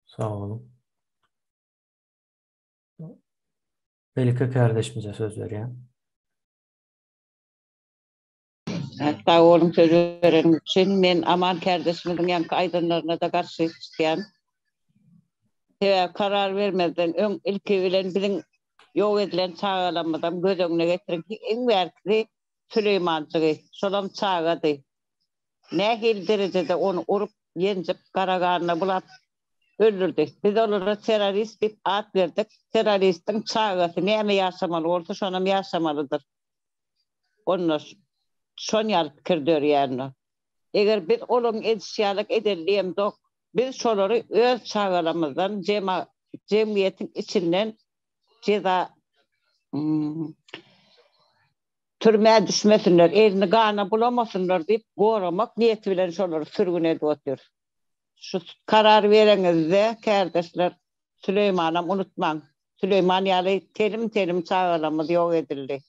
Sag boluň. Beýleki kärdeşimize söz berýän. Sag boluň söz bereniňiz üçin. Men Aman kärdeşimiziň ýaňky aýdanlaryna-da garşy çykýan. Sebäbi karar bermezden öň ilki bilen biziň ýok edilen çagalarymyzam göz öňüne getiriň. Iň bärkisi Süleýmanjygy. Şolam çagady. Nähili derejede ony urup, ýenjip, gara ganyna bulap öldürdi. Biz olara terrorist diýip at berdik. Terroristiň çagasy näme ýaşamaly bolsa şonam ýaşamalydyr. Onda şon ýaly pikir dörýändir. Eger biz olaryň edişi ýalyk edeli diýemzok, biz şolary öz çagalarymyzdan, jemgyýetiň içinden jeza türmä düşmesinler, elini gana bulamasynlar diýip goramak niýeti bilen şolary sürgün edip otyrys. Şu karary bereňizde, kärdeşler, Süleýmanam unutmaň. Süleýman ýaly telim-telim çagalarymyz ýok edildi.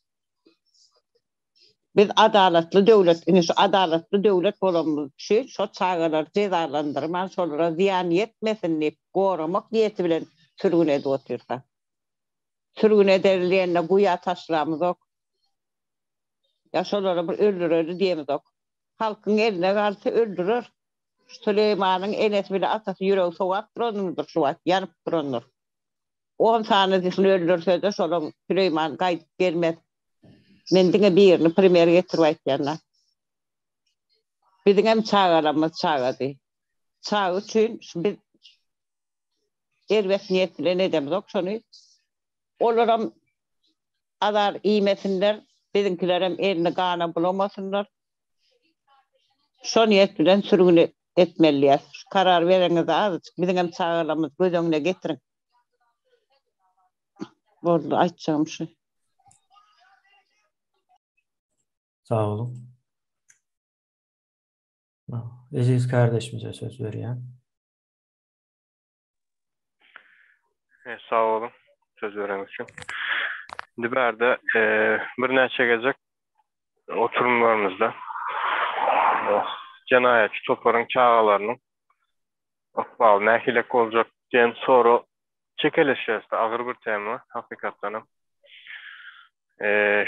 Biz adalatly döwlet, indi şu adalatly döwlet bolanymyz üçin şo çagalary jezalandyrman, şolara zyýan ýetmesin diýip, goramak niýeti bilen sürgün edip otyrsa. Sürgün edeli diýende guýa taşlamyzok. Ýa şolary bir öldüreli diýemizok. Halkyň eline galsa öldürer. Şu Süleýmanyň enesi bile atasy ýüregi sowap durandyr şu wagt, ýanyp durandyr. On sanysyny öldürse-de şolaň Süleýman gaýdyp gelmez. Men diňe birini primer getirip aýtýan-da. Biziňem çagalarymyz çagady. Çaga üçin şu biz erbet niýet bilen edemzok şony. Olaram azar iýmesinler, biziňkilerem elini gana bulamasynlar. Şo niýet bilen sürgün etmeli diýýäs. Şu karary bereňizde azajyk biziňem çagalarymyzy göz öňüne getiriň. Boldy, aýtjagym şu. Sag boluň. Eziz kardeşimize söz berýän. Sag boluň söz bereniňiz üçin. Indi bärde birnäçe gezek oturymlarymyzda jenaýatçy toparyň çagalarynyň ykbaly nähilek boljak diýen sorag çekeleşýäs-de agyr bir tema hakykatdanam.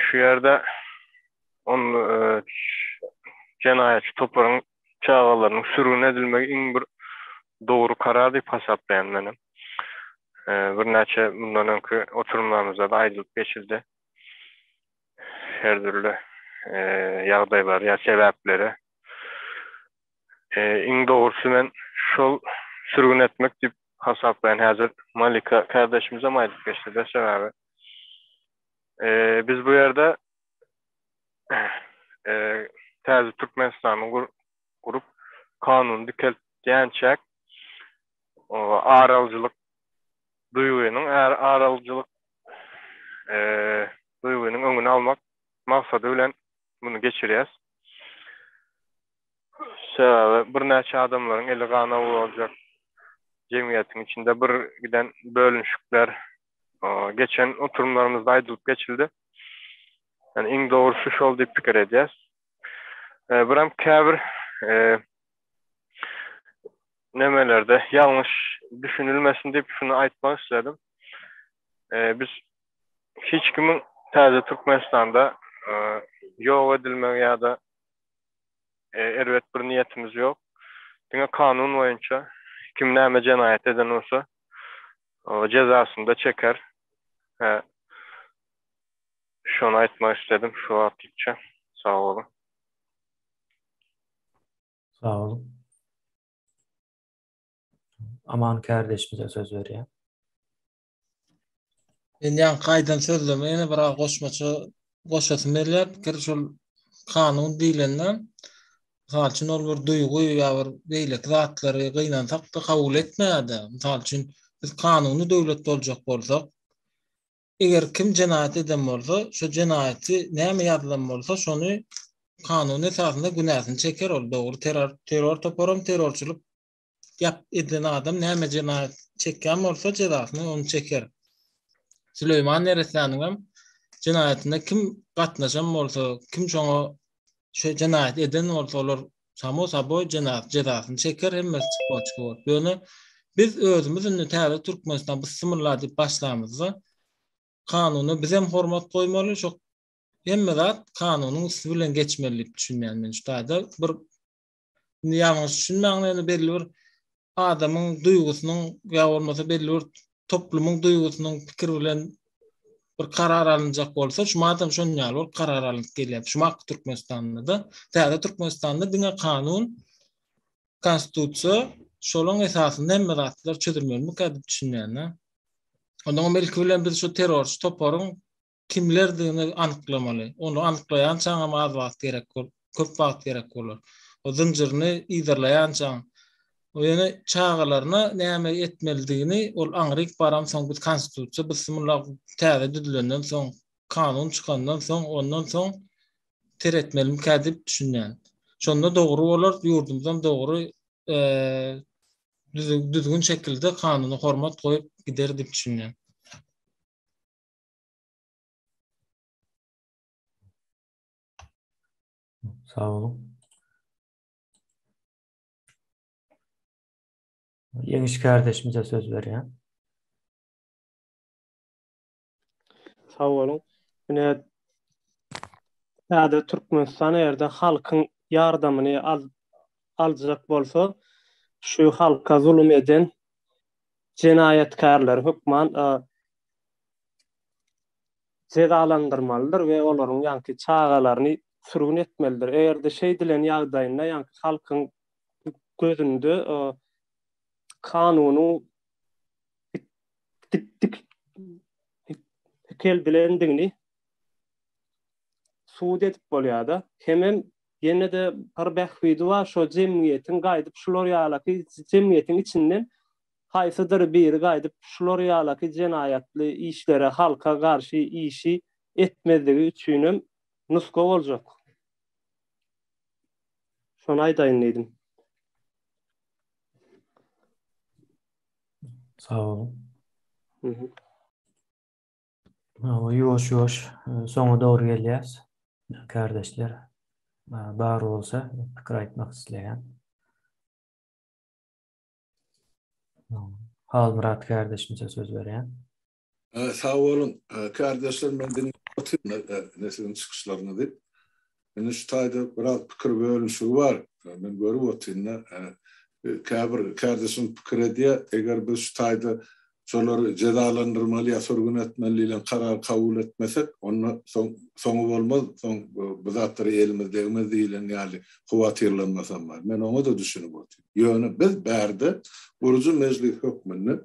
Şu ýerde on jenaýatçy toparyň çagalarynyň sürgün edilmegi iň bir dogry karar diýip hasaplaýan menem. Birnäçe mundan öňki oturymlarymyzda-da aýdylyp geçildi. Her dürli ýagdaýlar ýa sebäpleri. Iň dogrusy men şol sürgün etmek diýip hasaplaýan. Häzir Malika kärdeşimizem aýdyp geçdi-de sebäbi. Biz bu ýerde täze Türkmenistany gurup, kanuny dikeltýänçäk aralyjylyk duýgynyň, aralyjylyk duýgynyň öňüni almak maksady bilen muny geçirýäs. Sebäbi birnäçe adamlaryň eli gana bulaljak jemgyýetiň içinde bir giden bölünişikler geçen oturymlarymyzda aýdylyp geçildi. Yani iň dogrusy şol diýip pikir edýäs. Birem käbir nemelerde ýalňyş düşünilmesin diýip şuny aýtmak isledim. Biz hiç kimiň täze Türkmenistanda ýok edilmegi ýa-da erbet bir niýetimiz ýok. Diňe kanun boýunça kim näme jenaýat eden bolsa, jezasyny da çeker. Hä. Şony aýtmak isledim şu wagtlyça. Sag boluň. Sag boluň. Aman kärdeşimize söz berýän. Men ýaňky aýdan sözlerime ýene bir az goşmaça goşasym gelýär. Pikir şol kanun diýlende, mysal üçin ol bir duýgy ýa bir beýleki zatlary gynansak-da kabul etmeýär-de. Mysal üçin biz kanuny döwlet boljak bolsak, eger kim jenaýat eden bolsa, şo jenaýaty näme ýazylan bolsa, şony kanun esasynda günäsini çeker ol. Dogry terror terror toparam terrorçylyk ýap eden adam näme jenaýat çekýän bolsa jezasyny ony çeker. Süleýman neressäniňem jenaýatyna kim gatnaşan bolsa, kim şoňa şu jenaýat eden bolsa olar samo saboý jenaýat jezasyny çeker hemmesi çypboçka bolup. Ýöne biz özümiz indi täze Türkmenistan bysmylla diýip başlamyzda kanuna bizem hormat goýmaly, şo hemme zat kanunyň üsti bilen geçmeli diýip düşünýän men şu taýda bir Indi ýalňyş düşünmäň, ýöne belli bir adamyň duýgusynyň ýa bolmasa belli bir toplumyň duýgusynyň pikir bilen bir karar alynjak bolsa, şu madam şonuň ýaly bolup karar alnyp gelýär. Şu mak Türkmenistanda-da, täze Türkmenistanda diňe kanun, konstitusiýa, şolaň esasynda hemme zatlar çözülmelimikä diýip düşünýän-de. Ondan ilki bilen biz şu terrorçy toparyň kimlerdigini anyklamaly. Ony anyklaýançaňam az wagt gerek bol, köp wagt gerek bolar. O zynjyryny yzarlaýançaň. O ýöne çagalaryna näme etmelidigini ol aňryk baransoň biz konstitusiýa bismillah täze düzülenden soň, kanun çykandan soň, ondan soň seretmelimikä diýip düşünýän. Şonda dogry bolar, ýurdumyzam dogry düzgün şekilde kanuna hormat goýup gider diýip düşünýän. Sag boluň. Ýeňiş kardeşimize söz berýän. Sag boluň. Ine täze Türkmenistan ýerde halkyň. ýardamyny aljak bolsa, şu halka zulum eden jenaýatkärleri hökman jezalandyrmalydyr we olaryň ýaňky çagalaryny sürgün etmelidir. Eger-de şeýdilen ýagdaýynda ýaňky halkyň gözünde kanunyň dikeldilendigini subut edip bolýar-da. Hemem ýene-de bir bähbidi bar, şo jemgyýetiň gaýdyp şular ýalaky jemgyýetiň içinden haýsydyr biri gaýdyp şular ýalaky jenaýatly işlere, halka garşy işi etmezligi üçinem nusga boljak. Şony aýdaýyn diýdim. Sag boluň. Ýuwaş-ýuwaş soňa dogry gelýäs. Kärdeşler bar bolsa pikir aýtmak isleýän. Halmyrat kärdeşimize söz berýän. Sag boluň, kärdeşler men diňläp otyryn ine siziň çykyşlaryňyzy. Indi şu taýda biraz pikir bölünişigi bar. Men görüp otyryn-da, käbir kärdeşim pikir edýär, eger biz şu taýda şolary jezalandyrmaly ýa sürgün etmeli diýlen karary kabul etmesek, onda soň soňy bolmaz, soň bu zatlara elimiz degmez diýlen ýaly howatyrlanmasam bar. Men oňa-da düşünip otyryn. Ýöne biz bärde gurujy mejlis hökmünde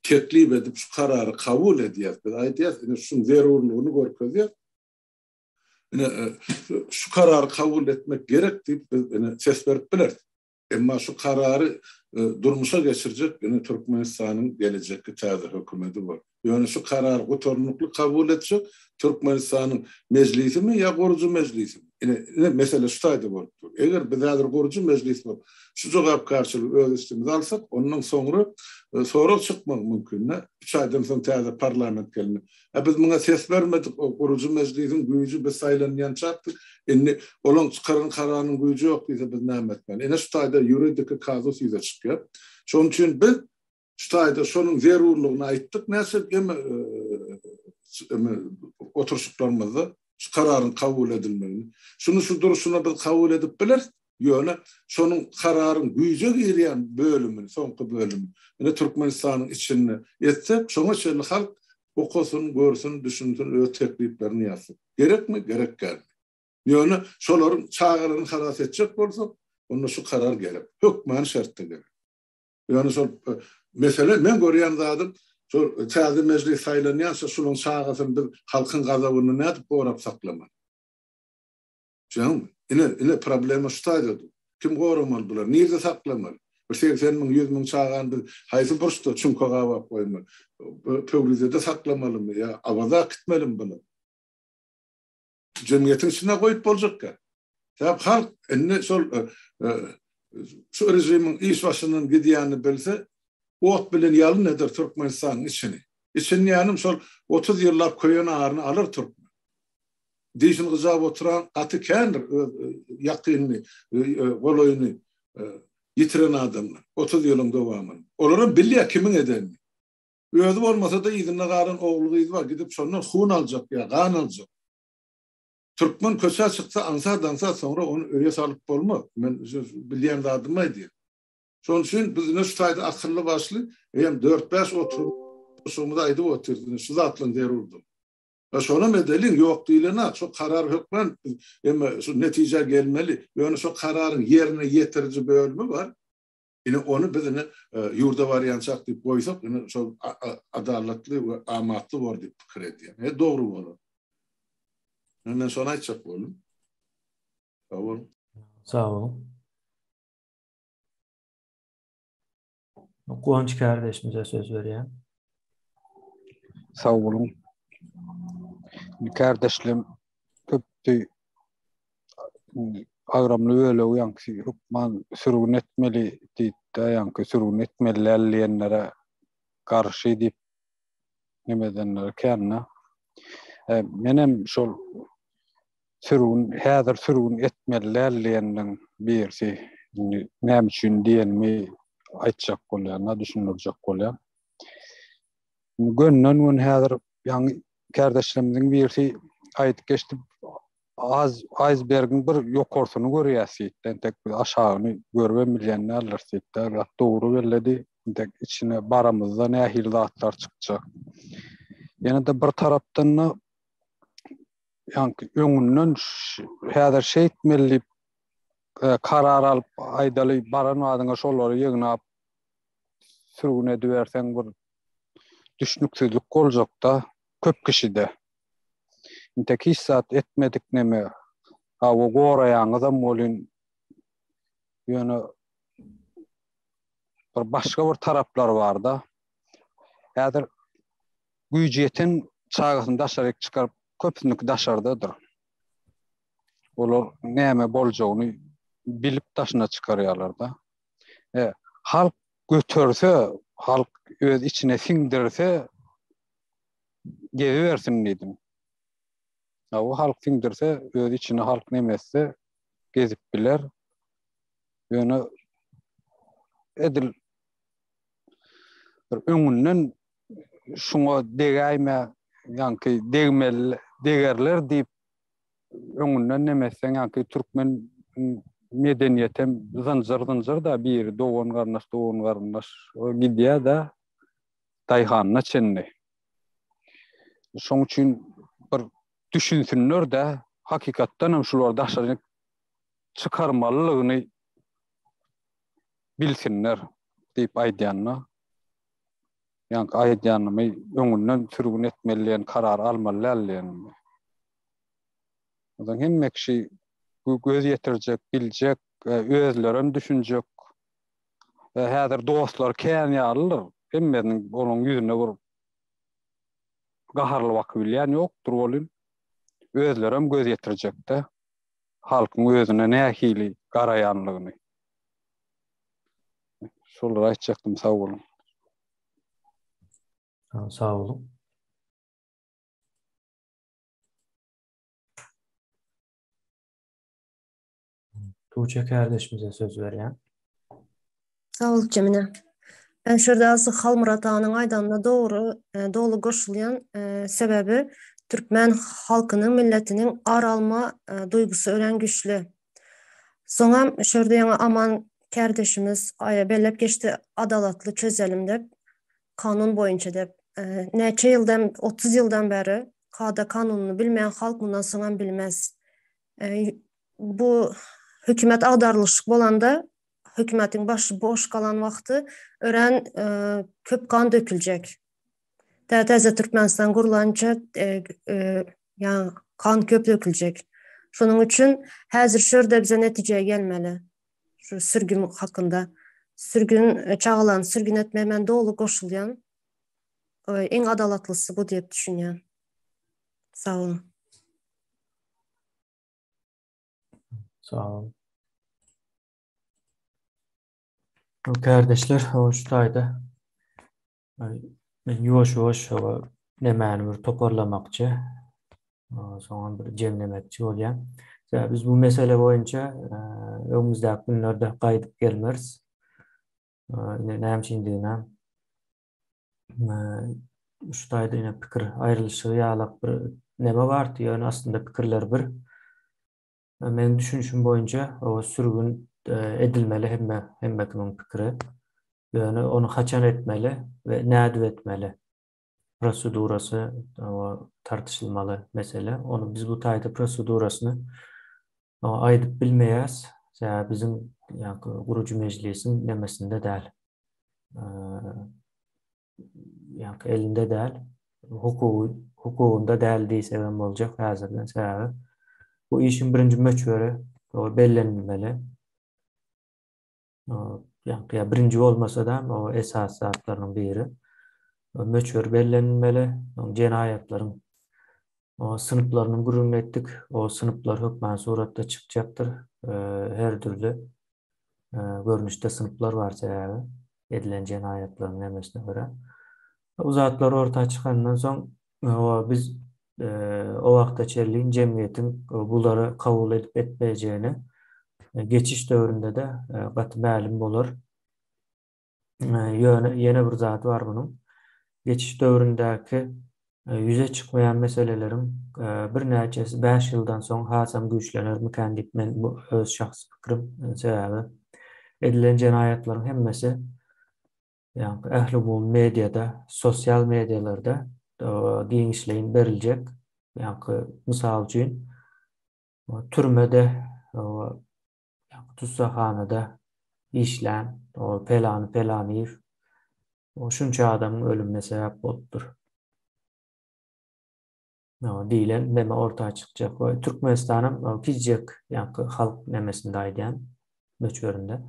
teklip edip şu karary kabul edýäs. Biz aýdýas, ine şuň zerurlygyny görkezýäs. Ine şu karary kabul etmek gerek diýip biz ine ses berip bileris. Emma şu karary durmuşa geçirjek ine Türkmenistanyň gelejekki täze hökümeti bor. Ýöne şu karary gutarnykly kabul etjek Türkmenistanyň Mejlisimi ýa Gurujy mejlisimi? Ine, ine mesele şu taýda bolup dur. Eger biz häzir Gurujy mejlis bolup, şu jogapkärçiligi öz üstümize alsak, ondan soňra sorag çykmagy mümkin-dä. Üç aýdan soň täze parlament gelmeli. Ä biz muňa ses bermedik, o Gurujy mejlisiň güýji biz saýlanýançakdyk. Indi olaň çykaran kararynyň güýji ýok diýse biz näme etmeli? Ine şu taýda ýuridiki kazus ýüze çykýar. Şonuň üçin biz Şu taýda şonuň zerurlygyny aýtdyk näçe eme eme oturyşyklarymyzda şu kararyň kabul edilmegini. Şuny şu durşuna biz kabul edip bileris. Ýöne şonuň kararyň güýje girýän bölümini, soňky bölümini ine Türkmenistanyň içinde etsek, şoňa çenli halk okasyn, görsün, düşünsin, öz tekliplerini ýazsyn. Gerekmi, gerek dälmi? Ýöne şolaryň çagalaryny halas etjek bolsak, onda şu karar gerek. Hökmany şertde gerek. Ýöne şol mesele men görýän zadym şol täze mejlis saýlanýança şulaň çagasyny biz halkyň gazabyndan nädip gorap saklamaly? Düşünýäňmi? Ine, ine problema şu taýda dur. Kim goramaly bulary? Nirde saklamaly? Bir 80 müň, 100 müň çagany biz haýsy burçda çüňke gabap goýmaly? Pöwrizede saklamalymy ýa Awaza äkitmelimi bulary? Jemgyýetiň içinde goýup boljakka. Sebäp halk indi şol şu režimiň iş başyndan gidýänini bilse, ot bilen ýalyn eder Türkmenistanyň içini. Içini diýýänim şol 30 ýyllap köýen aryny alar türkmen. Dişini gyjap oturan gaty kändir öz ýakynyny, golaýyny ýitiren adamlar 30 ýylyň dowamynda. Olaram bilýär kimiň edenini. Özi bolmasa-da yzynda galan ogly-gyzy bar, gidip şondan hun aljak ýa gan aljak. Türkmen köçä çyksa aňsat-aňsat soňra ony öýe salyp bolmaz. Men bilýän zadymy aýdýan. Şonuň üçin biz ine şu taýda akylly-başly eýýäm dört-bäş oturyşygymyzy aýdyp otyrys, ine şu zatlaryň zerurdygyny. Ýa şonam edeliň, ýok diýlenok, şo karar hökman biz emme şu netijä gelmeli. Ýöne şo kararyň ýerine ýetiriji bölümi bar. Ine ony biz ine ýurda barýançak diýip goýsak, ine şol adalatly we amatly bor diýip pikir edýän. E dogry bolar. Men şony aýtjak boldum. Sag boluň. Sag boluň. Guwanç kardeşimize söz berýän. Sag boluň. Kardeşlerim köpdi agramly bölegi ýaňky hökman sürgün etmeli diýdi-de, ýaňky sürgün etmeli däl diýenlere garşy diýip neme edenler kän-de. E, menem şol sürgün, häzir sürgün etmeli däl diýenleriň birisi. Indi näme üçin diýenimi aýtjak bolýan-da, düşündirjek bolýan. Gönden-gün häzir ýaňy kärdeşlerimiziň birisi aýdyp geçdi. Az aýsbergiň bir ýokarsyny görýäs diýdi. Entek biz aşagyny görübem bilýän däldiris diýdi. Gaty dogry belledi. Entek içine baramyzda nähili zatlar çykjak. Ýene-de bir tarapdan-da ýaňky öňünden häzir şeýtmeli diýip e, karar alyp aýdaly baran badyňa şolary ýygnap sürgün ediberseň bir düşnüksizlik boljakda köp kişide. Intek hiç zat etmedik neme. Hawa goraýaňyzam welin ýöne bir başga bir taraplary barda. Häzir güýji ýeten çagasyny daşaryk çykaryp köpüsiniňki daşardadyr. Olar näme boljagyny bilip daşyna çykarýarlarda. E, halk göterse, halk öz içine siňdirse gezibersin diýdim. O halk siňdirse, öz içine halk neme etse gezip biler. Ýöne edil bir öňünden şuňa degäýme, ýaňky degmeli, degerler diýip öňünden neme etseň, ýaňky türkmen medeniýetem zynjyr-zynjyr-da biri dogan garyndaş, dogan garyndaş gidýär-de daýhanyna çenli. Şoň üçin bir düşünsinler-de, hakykatdan hem şulary daşary çykarmalylygyny bilsinler diýip aýdýan-da. Ýaňky aýdýanymy öňünden sürgün etmeli diýen karar almaly däl diýenimi. Onsoň hemme kişi göz ýetirjek, biljek, özlerem düşünjek. Häzir dostlary kän ýalydyr. Hemmesiniň olaň ýüzüne bir gaharly bakybilýän ýokdur welin, özlerem göz ýetirjekde halkyň özüne nähili garaýanlygyny. Şolary aýtjakdym, sag boluň. Sag boluň. Tuğçe kärdeşimize söz berýän. Sag bol Jemine. Ben şu ýerde azajyk Halmyrat aganyň aýdanyna dogry, e, doly goşulýan. E, sebäbi türkmen halkynyň, milletiniň ar alma e, duýgusy örän güýçli. Soňam şu ýerde ýaňy Aman kärdeşimiz bellep geçdi, adalatly çözelim dep, kanun boýunça dep. Näçe ýyldan, 30 ýyldan bäri kada kanunyny bilmeýän halk mundan soňam bilmez. Bu hökümet agdarylyşyk bolanda, hökümetiň başy boş galan wagty örän köp gan döküljek. Tä täze Türkmenistan gurlança ýa gan köp döküljek. Şonuň üçin häzir şu ýerde bize netijä gelmeli. Şu sürgün hakynda. Sürgün çagalaryny sürgün etmeye men doly goşulýan. Iň adalatlysy bu diýip düşünýän. Sag boluň. Sag boluň. Kärdeşler, şu taýda men ýuwaş-ýuwaş nemäni bir toparlamakçy, soňam bir jemlemekçi bolýan. Sebäbi biz bu mesele boýunça öňümizdäki günlerde gaýdyp gelmeris. Ine näme üçindigini şu taýda ine pikir aýrylyşygy ýalak bir neme bardy, ýöne aslynda pikirler bir. Meniň düşünişim boýunça o sürgün edilmeli hemme hemme kimiň pikiri. Ýöne ony haçan etmeli we nädip etmeli prosedurasy o tartyşylmaly mesele. Ony biz bu taýda prosedurasyny aýdyp bilmeýäs. Sebäbi biziň ýa-da gurujy mejlisiň nemesinde däl. Ýa-da elinde däl, hukugy hukugynda däl diýsegem boljak häzirden sebäbi bu işiň birinji möçberi o bellenilmeli. Ýa birinji bolmasa-da o esasy zatlarynyň biri. Möçberi bellenilmeli, jenaýatlaryň o synplarynyň gürrüňini etdik. O synplar hökman suratda çykjakdyr. Her dürli görnüşde synplar bar sebäbi edilen jenaýatlaryň nemesine görä. Bu zatlar orta çykandan soň biz o wagta çenli jemgyýetiň bulary kabul edip etmejegini geçiş döwründe-de gaty mälim bolar. Ýöne ýene bir zat bar bunuň. Geçiş döwründäki. ýüze çykmaýan meseleleriň birnäçesi bäş ýyldan soň hasam güýçlenermikän diýip men bu öz şahsy pikirim. Sebäbi edilen jenaýatlaryň hemmesi ýagny ählumumy mediada, sosial medialarda giňişleýin beriljek. Ýagny mysal üçin türmede tussaghanada işlän pelany pelanyýew şunça adamyň ölümine sebäp bolupdyr. Diýlen neme orta çykjak we Türkmenistanam kiçijek ýaňky halk nemesinde aýdýan möçberinde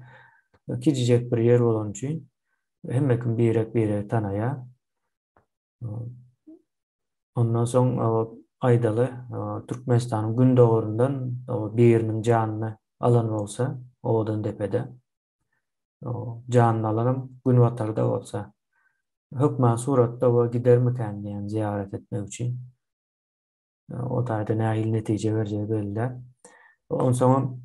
kiçijek bir ýer bolany üçin hemme kim birek biregi tanaýar. Ondan soň aýdaly Türkmenistanyň gündogaryndan biriniň janyny alan bolsa Owadandepede janyny alanam günbatarda bolsa hökman suratda we gidermikän diýen zyýarat etmek üçin. O taýda nähili netije berjegi belli däl. Onsoňam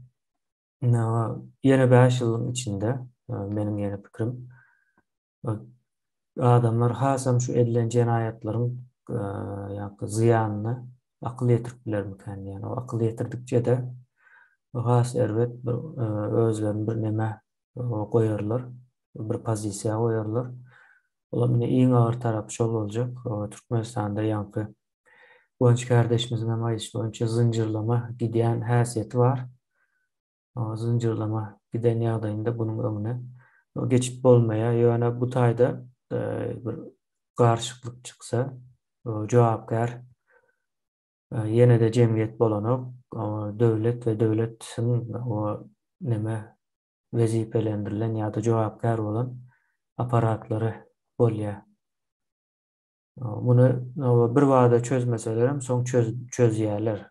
ýene 5 ýylyň içinde meniň ýene pikirim adamlar hasam şu edilen jenaýatlaryň ýa-da zyýanyna akyl ýetirip bilermikän diýen. O akyl ýetirdikçe-de has erbet bir özlerini bir neme goýarlar, bir pozisiýa goýarlar. Olam ine iň agyr tarapy şol boljak. Türkmenistanda ýaňky Guwanç kärdeşimiziň hem aýdyşy boýunça zynjyrlama gidýän häsiýeti bar. Zynjyrlama giden ýagdaýynda bunuň öňüne geçip bolmaýar. Ýöne bu taýda bir garyşyklyk çyksa, jogapkär ýene-de jemgyýet bolanok. Döwlet we döwletiň neme wezipelendirilen ýa-da jogapkär bolan apparatlary bolýar. Muny birbada çözmeselerem soň çözýärler.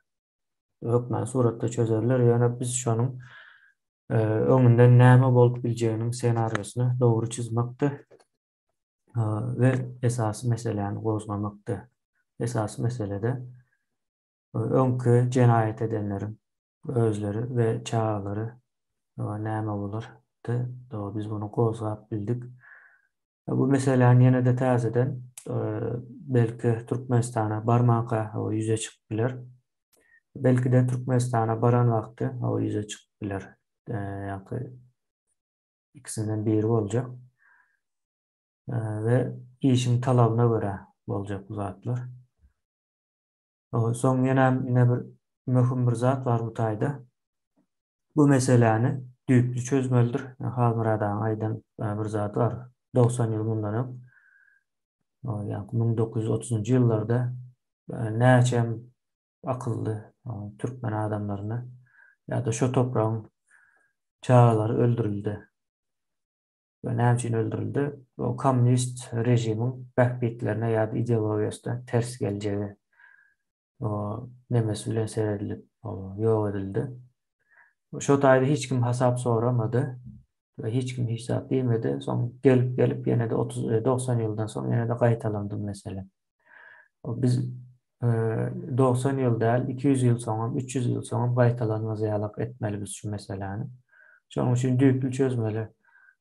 Hökman suratda çözerler, ýöne biz şonuň öňünden näme bolup biljeginiň ssenariýasyny dogry çyzmakdy we esasy meseläni gozgamakdy. Esasy mesele-de öňki jenaýat edenleriň özleri we çagalary näme bolar? Biz muny gozgap bildik. Bu meseläni ýene-de täzeden belki Türkmenistana barmanka ýüze çykyp biler. Belki-de Türkmenistana baran wagty ýüze çykyp biler. Ýa-da ikisinden biri boljak. We işiň talabyna görä boljak bu zatlar. Soň ýene ine bir möhüm bir zat bar bu taýda. Bu meseläni düýpli çözmelidir. Halmyrat agaň aýdan bir zady bar. 90 ýyl mundan öň, ýagny 1930-njy ýyllarda näçe akylly türkmen adamlaryny ýa-da şo topragyň çagalary öldürildi. We näme üçin öldürildi? O kommunist režimiň bähbitlerine ýa-da ideologiýasyna ters geljegi o nemesi bilen seredilip, ýok edildi. Şo taýda hiç kim hasap soramady we hiç kim hiç zat diýmedi. Soň gelip-gelip ýene-de 30 90 ýyldan soň ýene-de gaýtalandy bu mesele. Biz 90 ýyl däl, 200 ýyl soňam, 300 ýyl soňam gaýtalanmaz ýalak etmeli biz şu meseläni. Şonuň üçin düýpli çözmeli.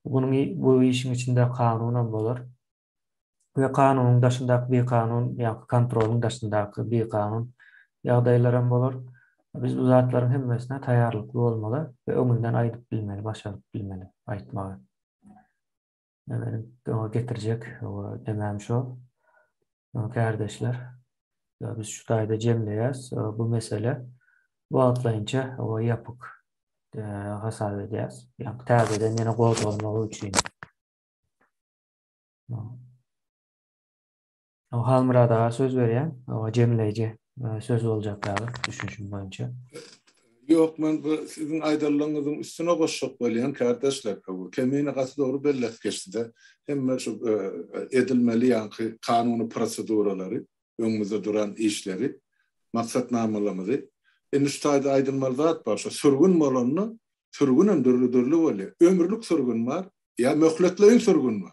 Bunuň bu işiň içinde kanunam bolar. We kanunyň daşyndaky bikanun, ýa kontrolyň daşyndaky bikanun ýagdaýlaram bolar. Biz bu zatlaryň hemmesine taýýarlykly bolmaly we öňünden aýdyp bilmeli, başaryp bilmeli aýtmagy. Meniň oňa getirjek demem şo. Kärdeşler, biz şu taýda jemleýäs. Bu mesele wagtlaýynça ýapyk hasap edýäs. Ýagny täzeden ýene gozgalmagy üçin. Halmyrat aga söz berýän, oňa jemleýji söz boljak ýaly düşünişim boýunça. Ýok, men bu siziň aýdanlaryňyzyň üstüne goşjak bolýan, kärdeşler. Kemine gaty dogry belläp geçdi-de, hemme şu edilmeli ýaňky kanuny proseduralary, öňümizde duran işleri, maksatnamalarymyzy. Indi şu taýda aýdylmaly zat bar, şu sürgün bolanda, sürgünem dürli-dürli bolýar. Ömürlik sürgün bar, ýa möhletleýin sürgün bar.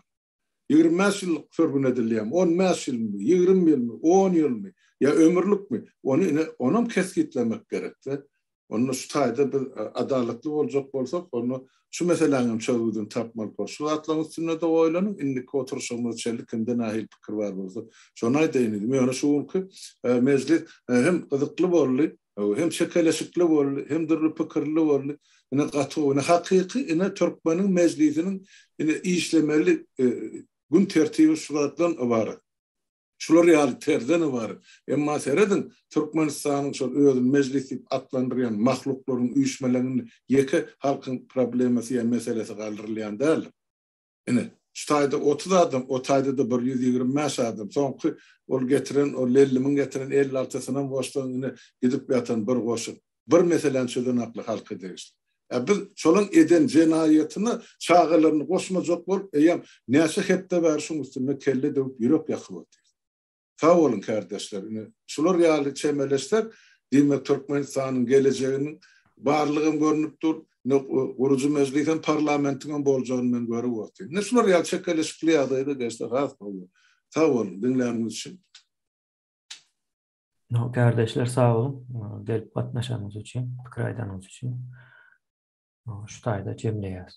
25 ýyllyk sürgün edilýärmi, 15 ýylmy, 20 ýylmy, 10 ýylmy ýa ömürlikmi, ony ine, onam kesgitlemek gerekde. Onda şu taýda biz adalatly boljak bolsak, onda şu meseläniň hem çözgüdini tapmaly bor. Şu zatlaryň üstünde-de oýlanyň, indiki oturyşygymyza çenli kimde nähili pikir bar bolsa, şony aýdaýyn diýdim. Ýöne şu günki mejlis hem gyzykly boldy, hem çekeleşikli boldy, hem dürli pikirli boldy. Ine gaty gowy. Ine hakyky ine türkmeniň mejlisiniň ine işlemeli gün tertibi şu zatdan ybarat. Şular ýaly terzden ybarat. Emma serediň, Türkmenistanyň şol özüni mejlis diýip atlandyrýan mahluklaryň üýşmeleňinde ýeke halkyň problemasy ýa meselesi galdyrylýan däldir. Ine, şu taýda 30 adam, o taýda-da bir 125 adam. Soňky ol getiren, o Lellimiň getiren 56-synam goşsaň, ine, gidip ýatan bir goşun. Bir meseläni çözen akly halka degişli. Ä biz şolaň eden jenaýatyna çagalaryny goşmajak bolup eýýäm näçe hepde bäri şuň üstünde kelle döwüp ýürek ýakyp otyrys. Sag boluň kärdeşler ine şular ýaly çemeleşsek diýmek Türkmenistanyň gelejeginiň barlygam görnüp dur ine gurujy mejlisem parlamentiňem boljagyny men görüp otyryn. Ine şular ýaly çekeleşikli ýagdaýda geçse has gowy. Sag boluň diňläniňiz üçin. No, kärdeşler sag boluň, gelip gatnaşanyňyz üçin, pikir aýdanyňyz üçin. Şu taýda jemleýäs.